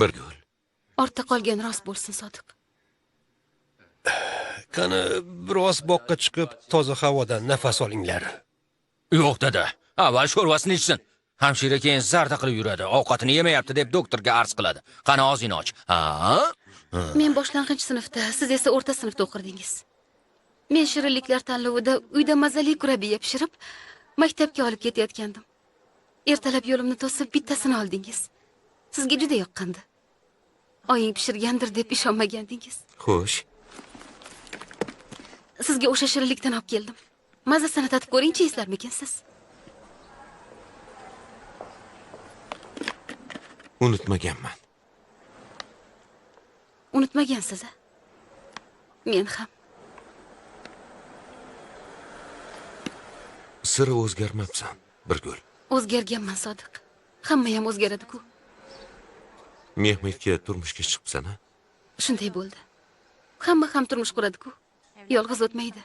Bir gul. Ortda qolgan rost bo'lsin, Sodiq. Qani biroz boqqa chiqib, toza havodan nafas olinglar. Yo'q, dada. Avval sho'rvasini ichsin. Hamshira keyin zarda qilib yuradi. Ovqatini yemayapti deb doktorga arz qiladi. Qani og'zingni och. Ha? Men boshlang'ich sinfda, siz esa o'rta sinfda o'qirdingiz. Men shirinliklar tanlovida uyda mazali kurabiya pishirib, maktabga olib ketayotgandim. Ertalab yo'limni to'sib bittasini oldingiz. Sizga juda yoqqandi. Oying pishirgandir deb ishonmagandingiz. Xo'sh. Sizga o'sha shirinlikdan olib keldim. Mazasini tatib ko'ringchi, eslarmikinsiz? Unutmaganman. Unutmagansiz, a? Men ham. Sira o'zgarmabsan, bir gul. O'zgarganman, Sodiq. Hamma ham o'zgaradi-ku. Mehmetga turmushga chiqibsan, a? Shunday bo'ldi. Hamma ham turmush quradi-ku. Yolg'iz o'tmaydi.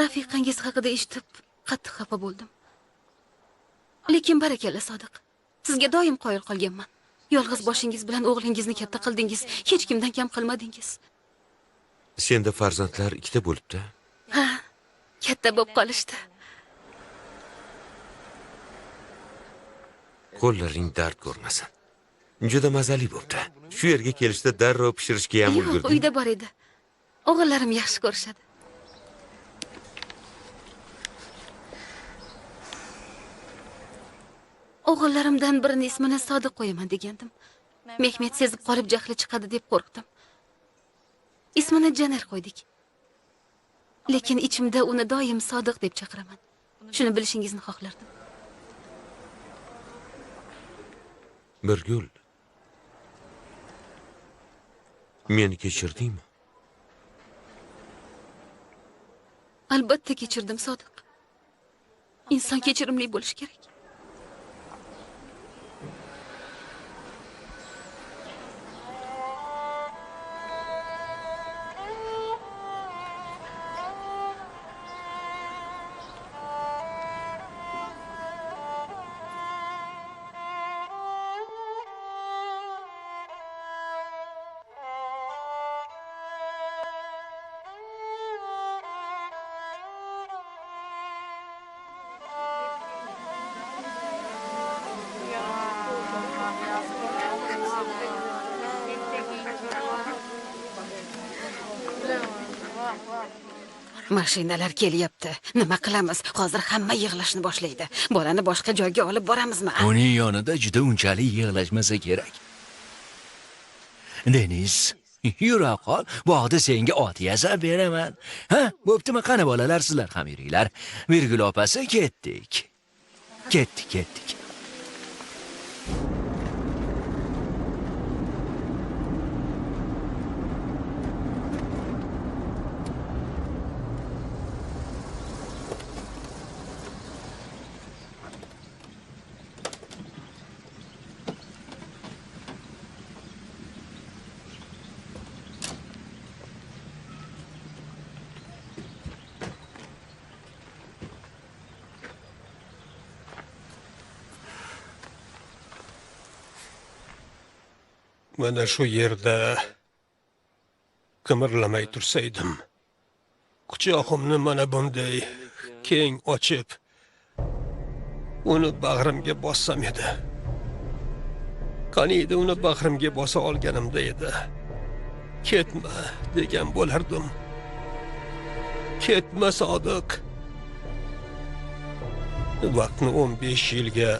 Rafiqangiz haqida eshitib, qattiq xafa bo'ldim. Lekin barakalla, Sodiq. Sizga doim qoyil qolganman. Yolg'iz boshingiz bilan o'g'lingizni katta qildingiz, hech kimdan kam qilmadingiz. Senda farzandlar ikkita bo'libdi. Ha, katta bo'lib qolishdi. Qo'llaring dard ko'rmasin. Juda mazali bo'pti. Shu yerga kelishda darrov pishirishga ham ulgurdim. Yo'q, uyda bor edi. O'g'illarim yaxshi ko'rishadi. O'g'illarimdan birini ismini Sodiq qo'yaman degandim. Mehmet sezib qolib jahli chiqadi deb qo'rqdim. Ismini Janer qo'ydik. Lekin ichimda uni doim Sodiq deb chaqiraman. Shuni bilishingizni xohlardim. Birgul, meni kechirdingmi? Albatta kechirdim, Sodiq. Inson kechirimli bo'lishi kerak. Mashinalar kelyapti. Nima qilamiz? Hozir hamma yig'lashni boshlaydi. Bolani boshqa joyga olib boramizmi? Uning yonida juda unchalik yig'lashmasa kerak. Deniz, yura qol, bog'da senga ot yasab beraman. Ha, bo'ptimi? Qani bolalar, sizlar ham yuringlar. Virgul opasi, ketdik. Ketdik, ketdik. Mana shu yerda qimirlamay tursaydim, quchog'imni mana bunday keng ochib, uni bag'rimga bossam edi. Qaniydi uni bag'rimga bosa olganimda edi. Ketma degan bo'lardim. Ketma, Sodiq. Vaqtni 15 yilga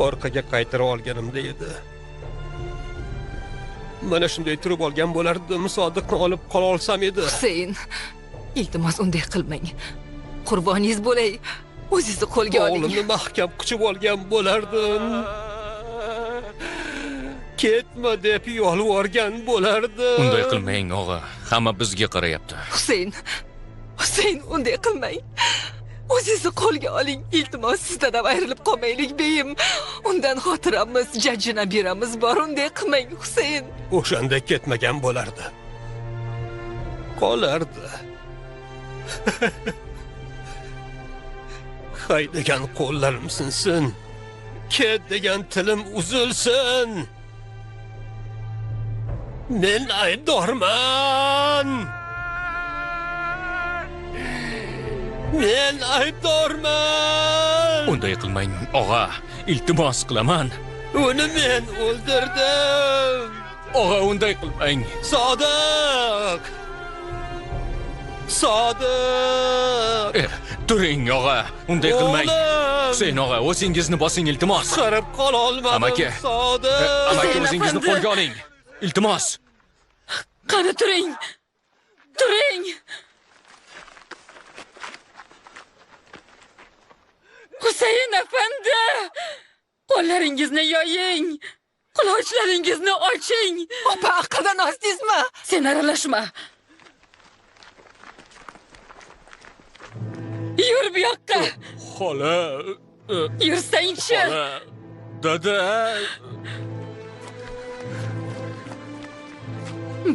orqaga qaytara olganimda edi. Mana shunday turib olgan bo'lardim, Sodiqni olib qola olsam edi. Husayn, iltimos unday qilmang. Qurboningiz bo'lay, o'zingizni qo'lga oling. O'g'limni mahkam quchib olgan bo'lardim. Ketma deb yolvorgan bo'lardim. Unday qilmang, og'a. Hamma bizga qarayapti. Husayn, Husayn, unday qilmang. O'zingizni qo'lga oling, iltimos, sizdan ham ayrilib qolmaylik, beyim. Undan xotiramiz, jajji nabiramiz bor, unday qilmang, Husayn. O'shanda ketmagan bo'lardi. Qolardi. Hay degan qo'llarim sinsin. Ket degan tilim uzilsin. Men aybdorman. Men aybdorman. Unday qilmang, og'a. Iltimos qilaman. Uni men o'ldirdim. Og'a, unday qilmang. Sodiq. Sodiq. Turing, og'a. Unday qilmang. Husayn og'a, o'zingizni bosing, iltimos. Qutqarib qola olmadim. Amaki. Sodiq. Amaki, o'zingizni qo'lga oling. Iltimos. Qani turing. Turing. Husayn afandi, qo'llaringizni yoying, qulochlaringizni oching. Opa, aqldan ozdingizmi? Sen aralashma. Yur bu yoqqa. Xola. Yursangchi. Xola. Dada.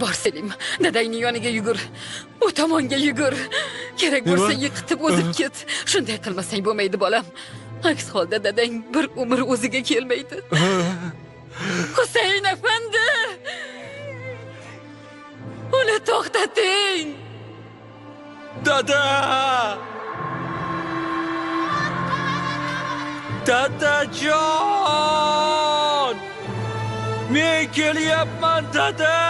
Bor Selim, dadangning yoniga yugur. U tomonga yugur. Kerak bo'lsa yiqitib o'zib ket. Shunday qilmasang bo'lmaydi, bolam. Aks holda dadang bir umr o'ziga kelmaydi. Husayn afandi! Uni To'xtating! Dada! Dadajon! Men kelyapman, dada!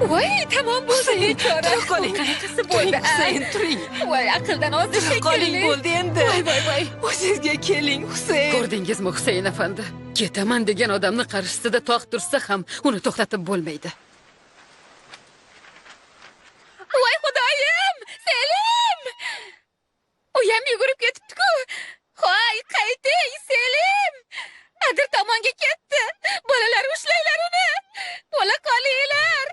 Voy, tamom bo'ldi bechora. Tura qoling. Qanaqasi bo'ldi? Husayn, turing. Voy, aqldan ozdi Tura qoling, shekilli. bo'ldi endi. Voy, voy, voy. O'zingizga keling, Husayn. Ko'rdingizmi, Husayn afandi? Ketaman degan odamni qarshisida tog' tursa ham uni to'xtatib bo'lmaydi. Voy xudoyim, Selim! Uyam yugurib ketibdi-ku. Hoy, qayting, Selim! Adir tomonga ketdi. Bolalar, ushlanglar uni. Bola qolinglar.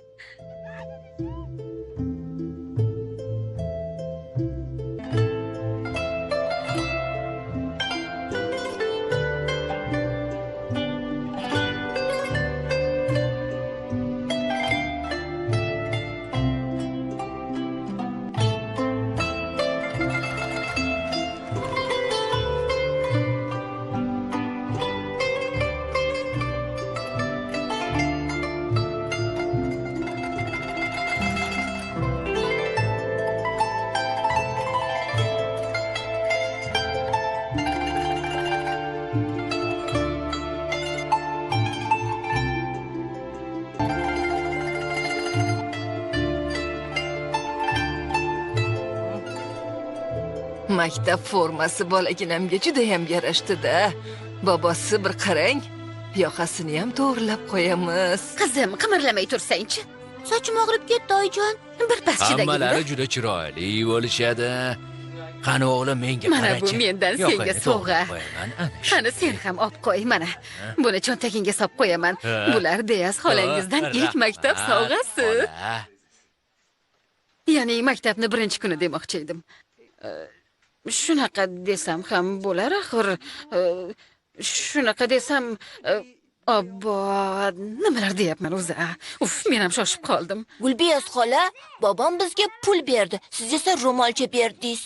Maktab formasi bolaginamga juda ham yarashdi-da. Bobosi bir qarang, yoqasini ham to'g'rilab qo'yamiz. Qizim, qimirlamay tursangchi. Sochim og'rib ketdi, oyijon. Bir pas chidagin. Hammalari juda chiroyli bo'lishadi. Qani o'g'lim, menga Mana bu qarachi. mendan senga sovg'a. Qani sen ham olib qo'y, mana. Buni cho'ntagingga solib qo'yaman. Bular Deyaz xolangizdan ilk maktab sovg'asi. Ya'ni maktabni birinchi kuni demoqchi edim. Shunaqa desam ham bo'lar axir. Shunaqa desam, obbo, nimalar deyapman o'zi? Uf, men ham shoshib qoldim. Gulbiyaz xola, bobom bizga pul berdi, siz esa ro'molcha berdingiz.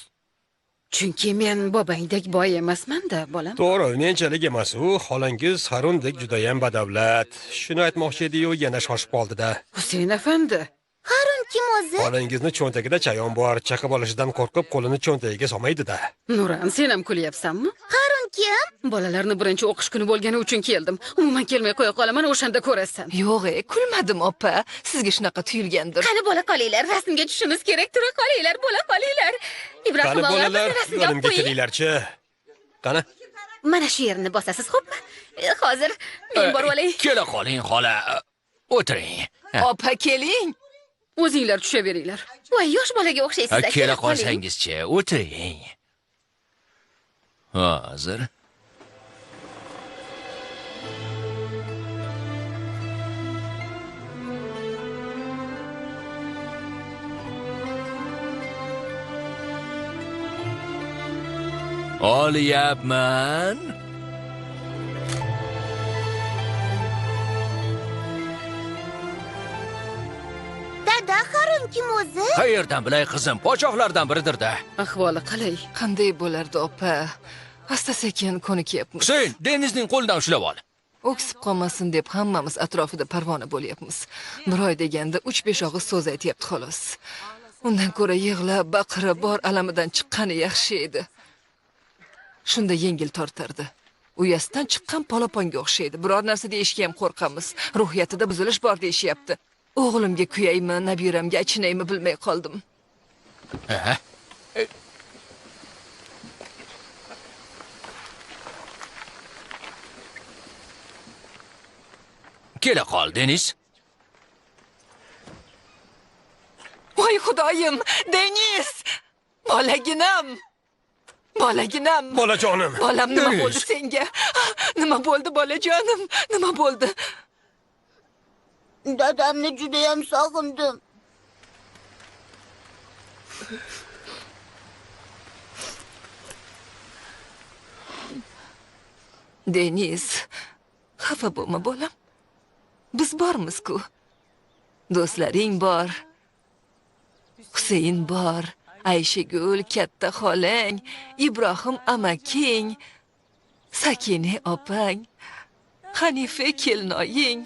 Chunki men bobangdek boy emasman-da, bolam. To'g'ri, menchalik emas u, xolangiz Harundek juda ham badavlat. Shuni aytmoqchi edi-yu, yana shoshib qoldi-da. Husayn afandi. Harun kim o'zi? Xolangizni cho'ntagida chayon bor, chaqib olishidan qo'rqib qo'lini cho'ntagiga solmaydi-da. Nuran, sen ham kulyapsanmi? Harun kim? Bolalarni birinchi o'qish kuni bo'lgani uchun keldim. Umuman kelmay qo'ya qolaman, o'shanda ko'rasan. Yo'q, kulmadim opa. Sizga shunaqa tuyulgandir. Qani bola qolinglar, rasmga tushishimiz kerak. Tura qolinglar, bola qolinglar. Ibrohim Qani og'a, bolalar, bizni rasmga olib yonimga qo'ying. kelinglarchi. Qani? Mana shu yerini bosasiz, xo'pmi? Hozir men borib olay. Kela qoling, xola. O'tiring. Opa, keling. O'zinglar tushaveringlar. Voy, yosh bolaga o'xshaysiz. Kela qolsangizchi, o'tiring. Hozir. Olyapman. Dada, Harun kim o'zi? Qayerdan bilay qizim, podshohlardan biridir-da. Ahvoli qalay? Qanday bo'lardi opa? Asta-sekin ko'nikyapmiz. Husayn, Denizning qo'lidan ushlab ol. O'ksib qolmasin deb hammamiz atrofida parvona bo'lyapmiz. Bir oy deganda 3-5 og'iz so'z aytyapti xolos. Undan ko'ra yig'lab, baqirib, bor alamidan chiqqani yaxshi edi. Shunda yengil tortardi. Uyasidan chiqqan polaponga o'xshaydi. Biror narsa deyishga ham qo'rqamiz. Ruhiyatida buzilish bor deyishyapti. O'g'limga kuyaymi, nabiramga achinaymi bilmay qoldim. Kela qol, Deniz. Voy xudoyim, Deniz! Bolaginam! Bolaginam! Bolajonim! Bolam, nima bo'ldi senga? Nima bo'ldi bolajonim? Nima bo'ldi? Dadamni juda ham sog'indim. Deniz, xafa bo'lma bolam. Biz bormiz-ku. Do'stlaring bor. Husayn bor, Ayshagul katta xolang, Ibrohim amaking, Sakina opang, Hanifa kelinoying,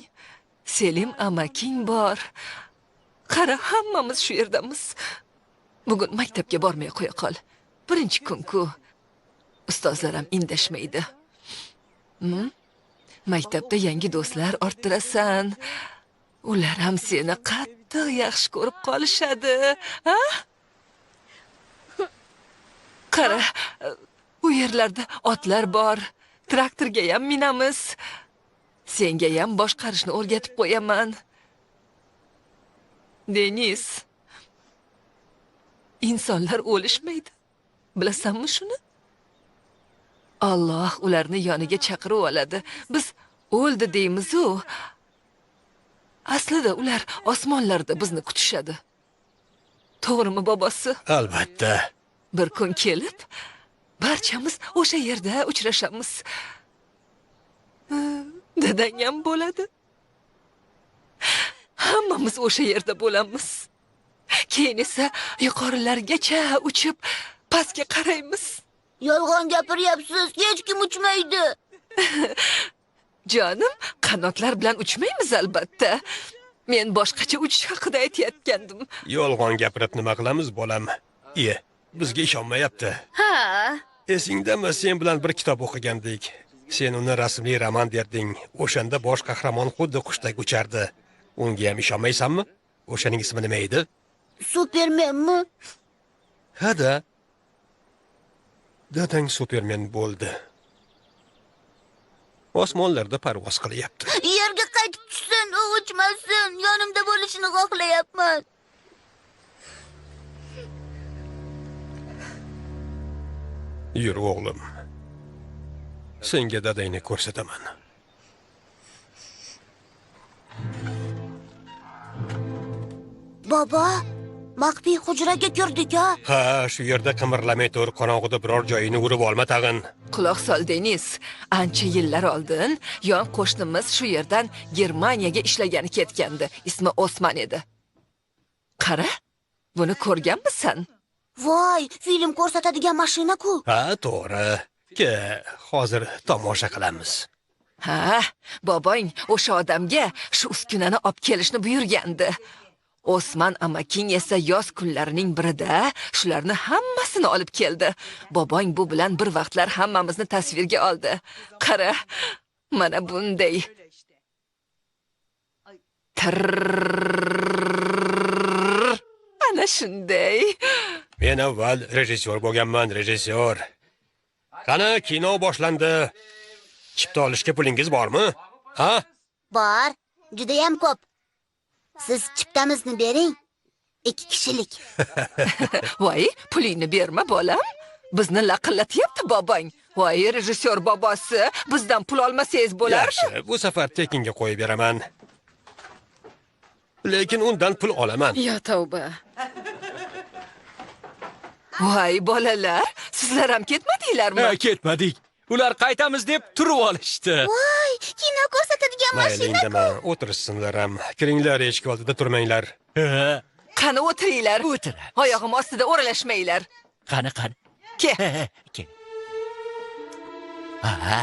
Selim amaking bor. Qara, hammamiz shu yerdamiz. Bugun maktabga bormay qo'ya qol. Birinchi kun-ku. Ustozlar ham indashmaydi. Maktabda yangi do'stlar orttirasan. Ular ham seni qattiq yaxshi ko'rib qolishadi, ha? Qara, u yerlarda otlar bor. Traktorga ham minamiz. Senga ham boshqarishni o'rgatib qo'yaman. Deniz, insonlar o'lishmaydi. Bilasanmi shuni? Alloh ularni yoniga chaqirib oladi. Biz o'ldi deymiz-u. Aslida ular osmonlarda bizni kutishadi. To'g'rimi bobosi? Albatta. Bir kun kelib barchamiz o'sha yerda uchrashamiz. Dadang ham bo'ladi. Hammamiz o'sha yerda bo'lamiz. Keyin esa yuqorilargacha uchib pastga qaraymiz. Yolg'on gapiryapsiz, hech kim uchmaydi. Jonim, qanotlar bilan uchmaymiz albatta. Men boshqacha uchish haqida aytayotgandim. Yolg'on gapirib nima qilamiz, bolam? Iye, bizga ishonmayapti. Ha. Esingdami, sen bilan bir kitob o'qigandik. Sen uni rasmli roman derding. O'shanda bosh qahramon xuddi qushdek uchardi. Unga ham ishonmaysanmi? O'shaning ismi nima edi? Supermenmi? Ha-da. Dadang Supermen bo'ldi. Osmonlarda parvoz qilyapti. Yerga qaytib tushsin, u uchmasin. Yonimda bo'lishini xohlayapman. Yur o'g'lim. Senga dadangni ko'rsataman. Bobo, maxfiy hujraga kirdik-a? Ha, shu yerda qimirlamay tur, qorong'uda biror joyini urib olma tag'in. Quloq sol Deniz, ancha yillar oldin yon qo'shnimiz shu yerdan Germaniyaga ishlagani ketgandi. Ismi Osman edi. Qara, buni ko'rganmisan? Voy, film ko'rsatadigan mashina-ku. Ha, to'g'ri. Ke, hozir tomosha qilamiz. Ha, bobong o'sha odamga shu uskunani olib kelishni buyurgandi. Osman amaking esa yoz kunlarining birida shularni hammasini olib keldi. Bobong bu bilan bir vaqtlar hammamizni tasvirga oldi. Qara, mana bunday. Ana shunday. Men avval rejissyor bo'lganman, rejissyor. Qani, kino boshlandi. Chipta olishga pulingiz bormi? Ha? Bor, juda ham ko'p. Siz chiptamizni bering. 2 kishilik. Voy, pulingni berma bolam. Bizni laqillatyapti bobong. Voy, rejissyor bobosi, bizdan pul olmasangiz bo'lardi. Yaxshi, bu safar tekinga qo'yib beraman. Lekin undan pul olaman. Yo tavba. Voy bolalar, sizlar ham ketmadinglarmi? Ha, ketmadik. Ular qaytamiz deb turib olishdi. Voy, kino ko'rsatadigan mashina-ku. O'tirishsinlar ham. Kiringlar, eshik oldida turmanglar. Qani o'tiringlar. O'tiramiz. Oyog'im ostida o'ralashmanglar. Qani, qani. Ke. Ke. Ha.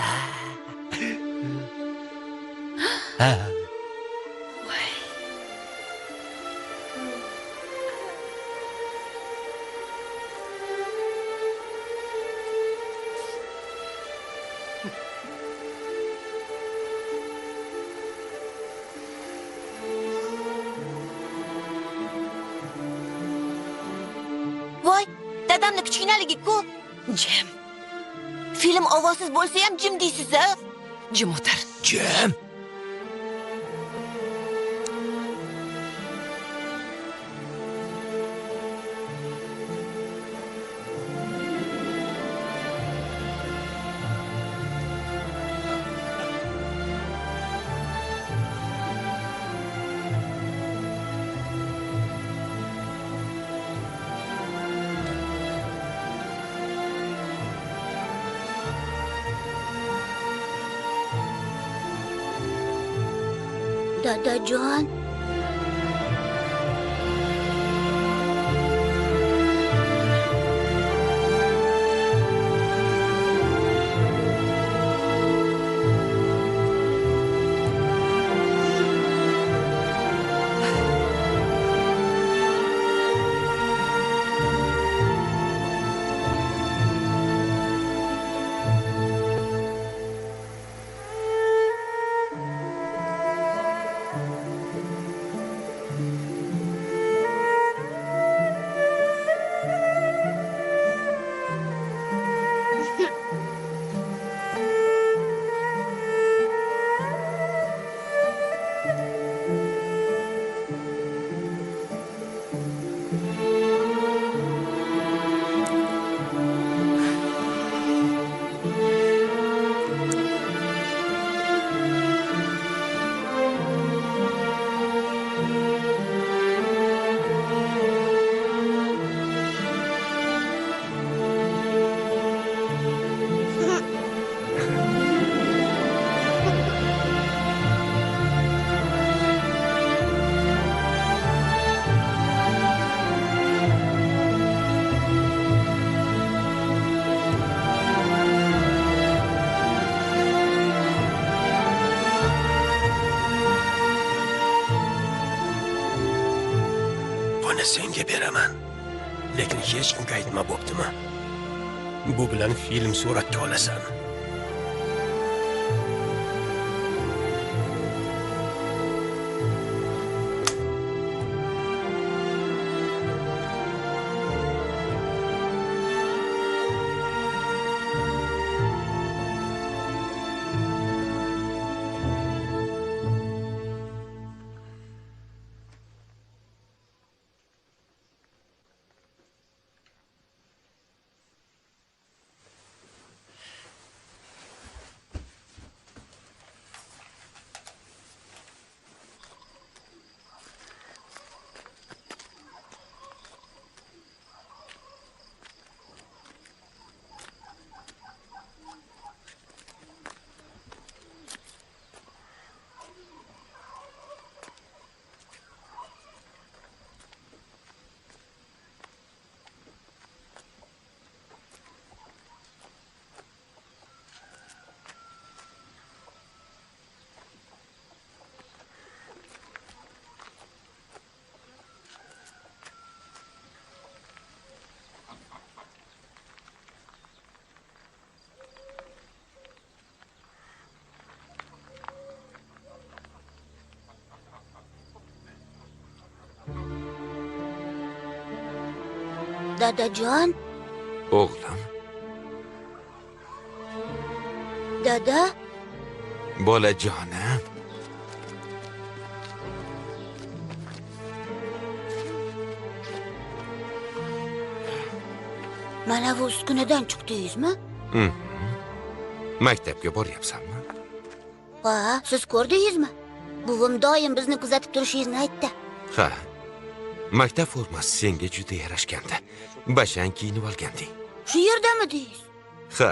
Voy, dadamni kichkinaligi-ku. Jim. Film ovozsiz bo'lsa ham jim deysiz-a? Jim o'tir. Jim. Dadajon. Buni senga beraman. Lekin hech kimga aytma, bo'ptimi? Bu bilan film suratga olasan. Dadajon. O'g'lim. Dada. Bolajonim. Mana bu uskunadan chiqdingizmi? Maktabga boryapsanmi? Ha, siz ko'rdingizmi? Buvim doim bizni kuzatib turishingizni aytdi. Ha. Maktab formasi senga juda yarashgandi. Bashang kiyinib olganding. Shu yerdamidingiz? Ha.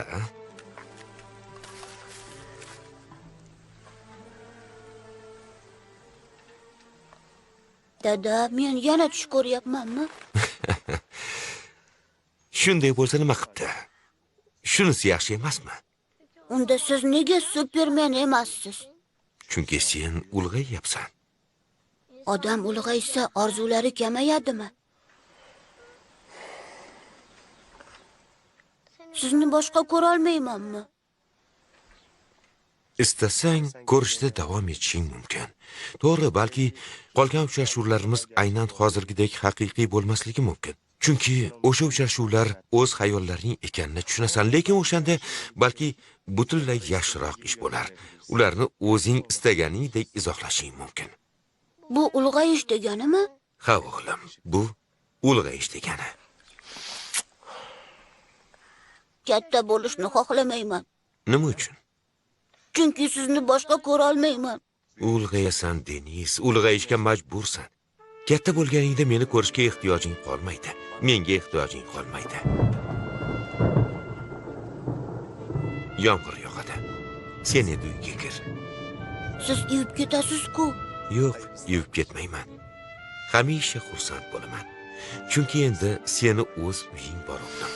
Dada, men yana tush ko'ryapmanmi? Shunday bo'lsa nima qilibdi? Shunisi yaxshi emasmi? Unda siz nega Superman emassiz? Chunki sen ulg'ayyapsan. Odam ulg'aysa orzulari kamayadimi? Sizni boshqa ko'ra olmaymanmi? Istasang ko'rishda davom etishing mumkin. To'g'ri, balki qolgan uchrashuvlarimiz aynan hozirgidek haqiqiy bo'lmasligi mumkin. Chunki o'sha uchrashuvlar o'z xayollaring ekanini tushunasan, lekin o'shanda balki butunlay yaxshiroq ish bo'lar. Ularni o'zing istaganingdek izohlashing mumkin. Bu ulg'ayish deganimi? Ha, o'g'lim, bu ulg'ayish degani. Katta bo'lishni xohlamayman. Nima uchun? Chunki sizni boshqa ko'ra olmayman. Ulg'ayasan, Deniz, ulg'ayishga majbursan. Katta bo'lganingda meni ko'rishga ehtiyojing qolmaydi. Menga ehtiyojing qolmaydi. Yomg'ir yog'adi. Sen endi uyga kir. Siz yuvib ketasiz-ku. Yo'q, yuvib ketmayman. Hamisha xursand bo'laman. Chunki endi seni o'z uying bor, o'g'lim.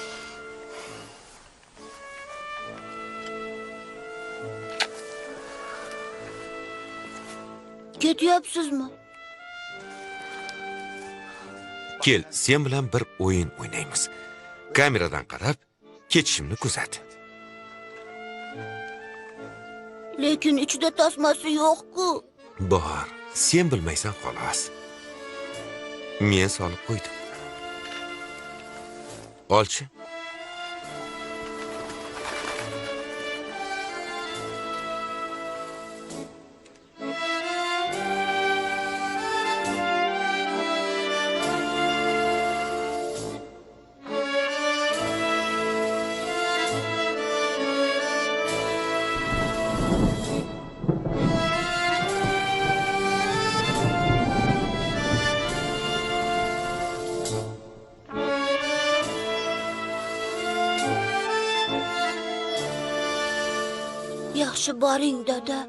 Ketyapsizmi? Kel, sen bilan bir o'yin o'ynaymiz. Kameradan qarab, ketishimni kuzat. Lekin ichida tasmasi yo'q-ku. Bor, sen bilmaysan xolos. Men solib qo'ydim. Olchi. Yaxshi boring, dada.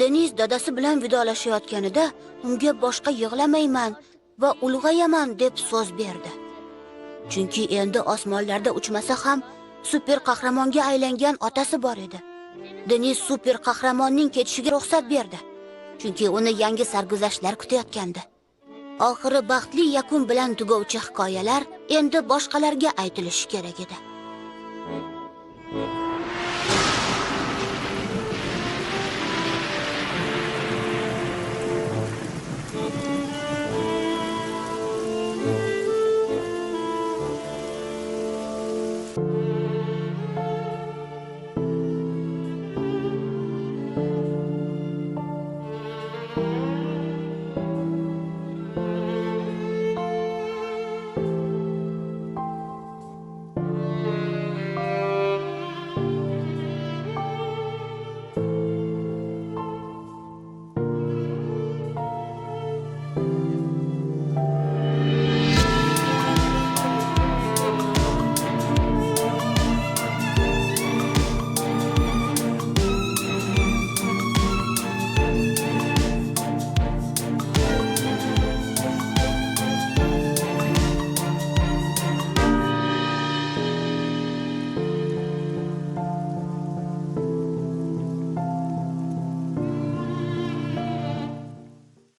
Deniz dadasi bilan vidolashayotganida unga boshqa yig'lamayman va ulg'ayaman deb so'z berdi. Chunki endi osmonlarda uchmasa ham super qahramonga aylangan otasi bor edi. Deniz super qahramonning ketishiga ruxsat berdi. Chunki uni yangi sarguzashtlar kutayotgandi. Oxiri baxtli yakun bilan tugovchi hikoyalar endi boshqalarga aytilishi kerak edi.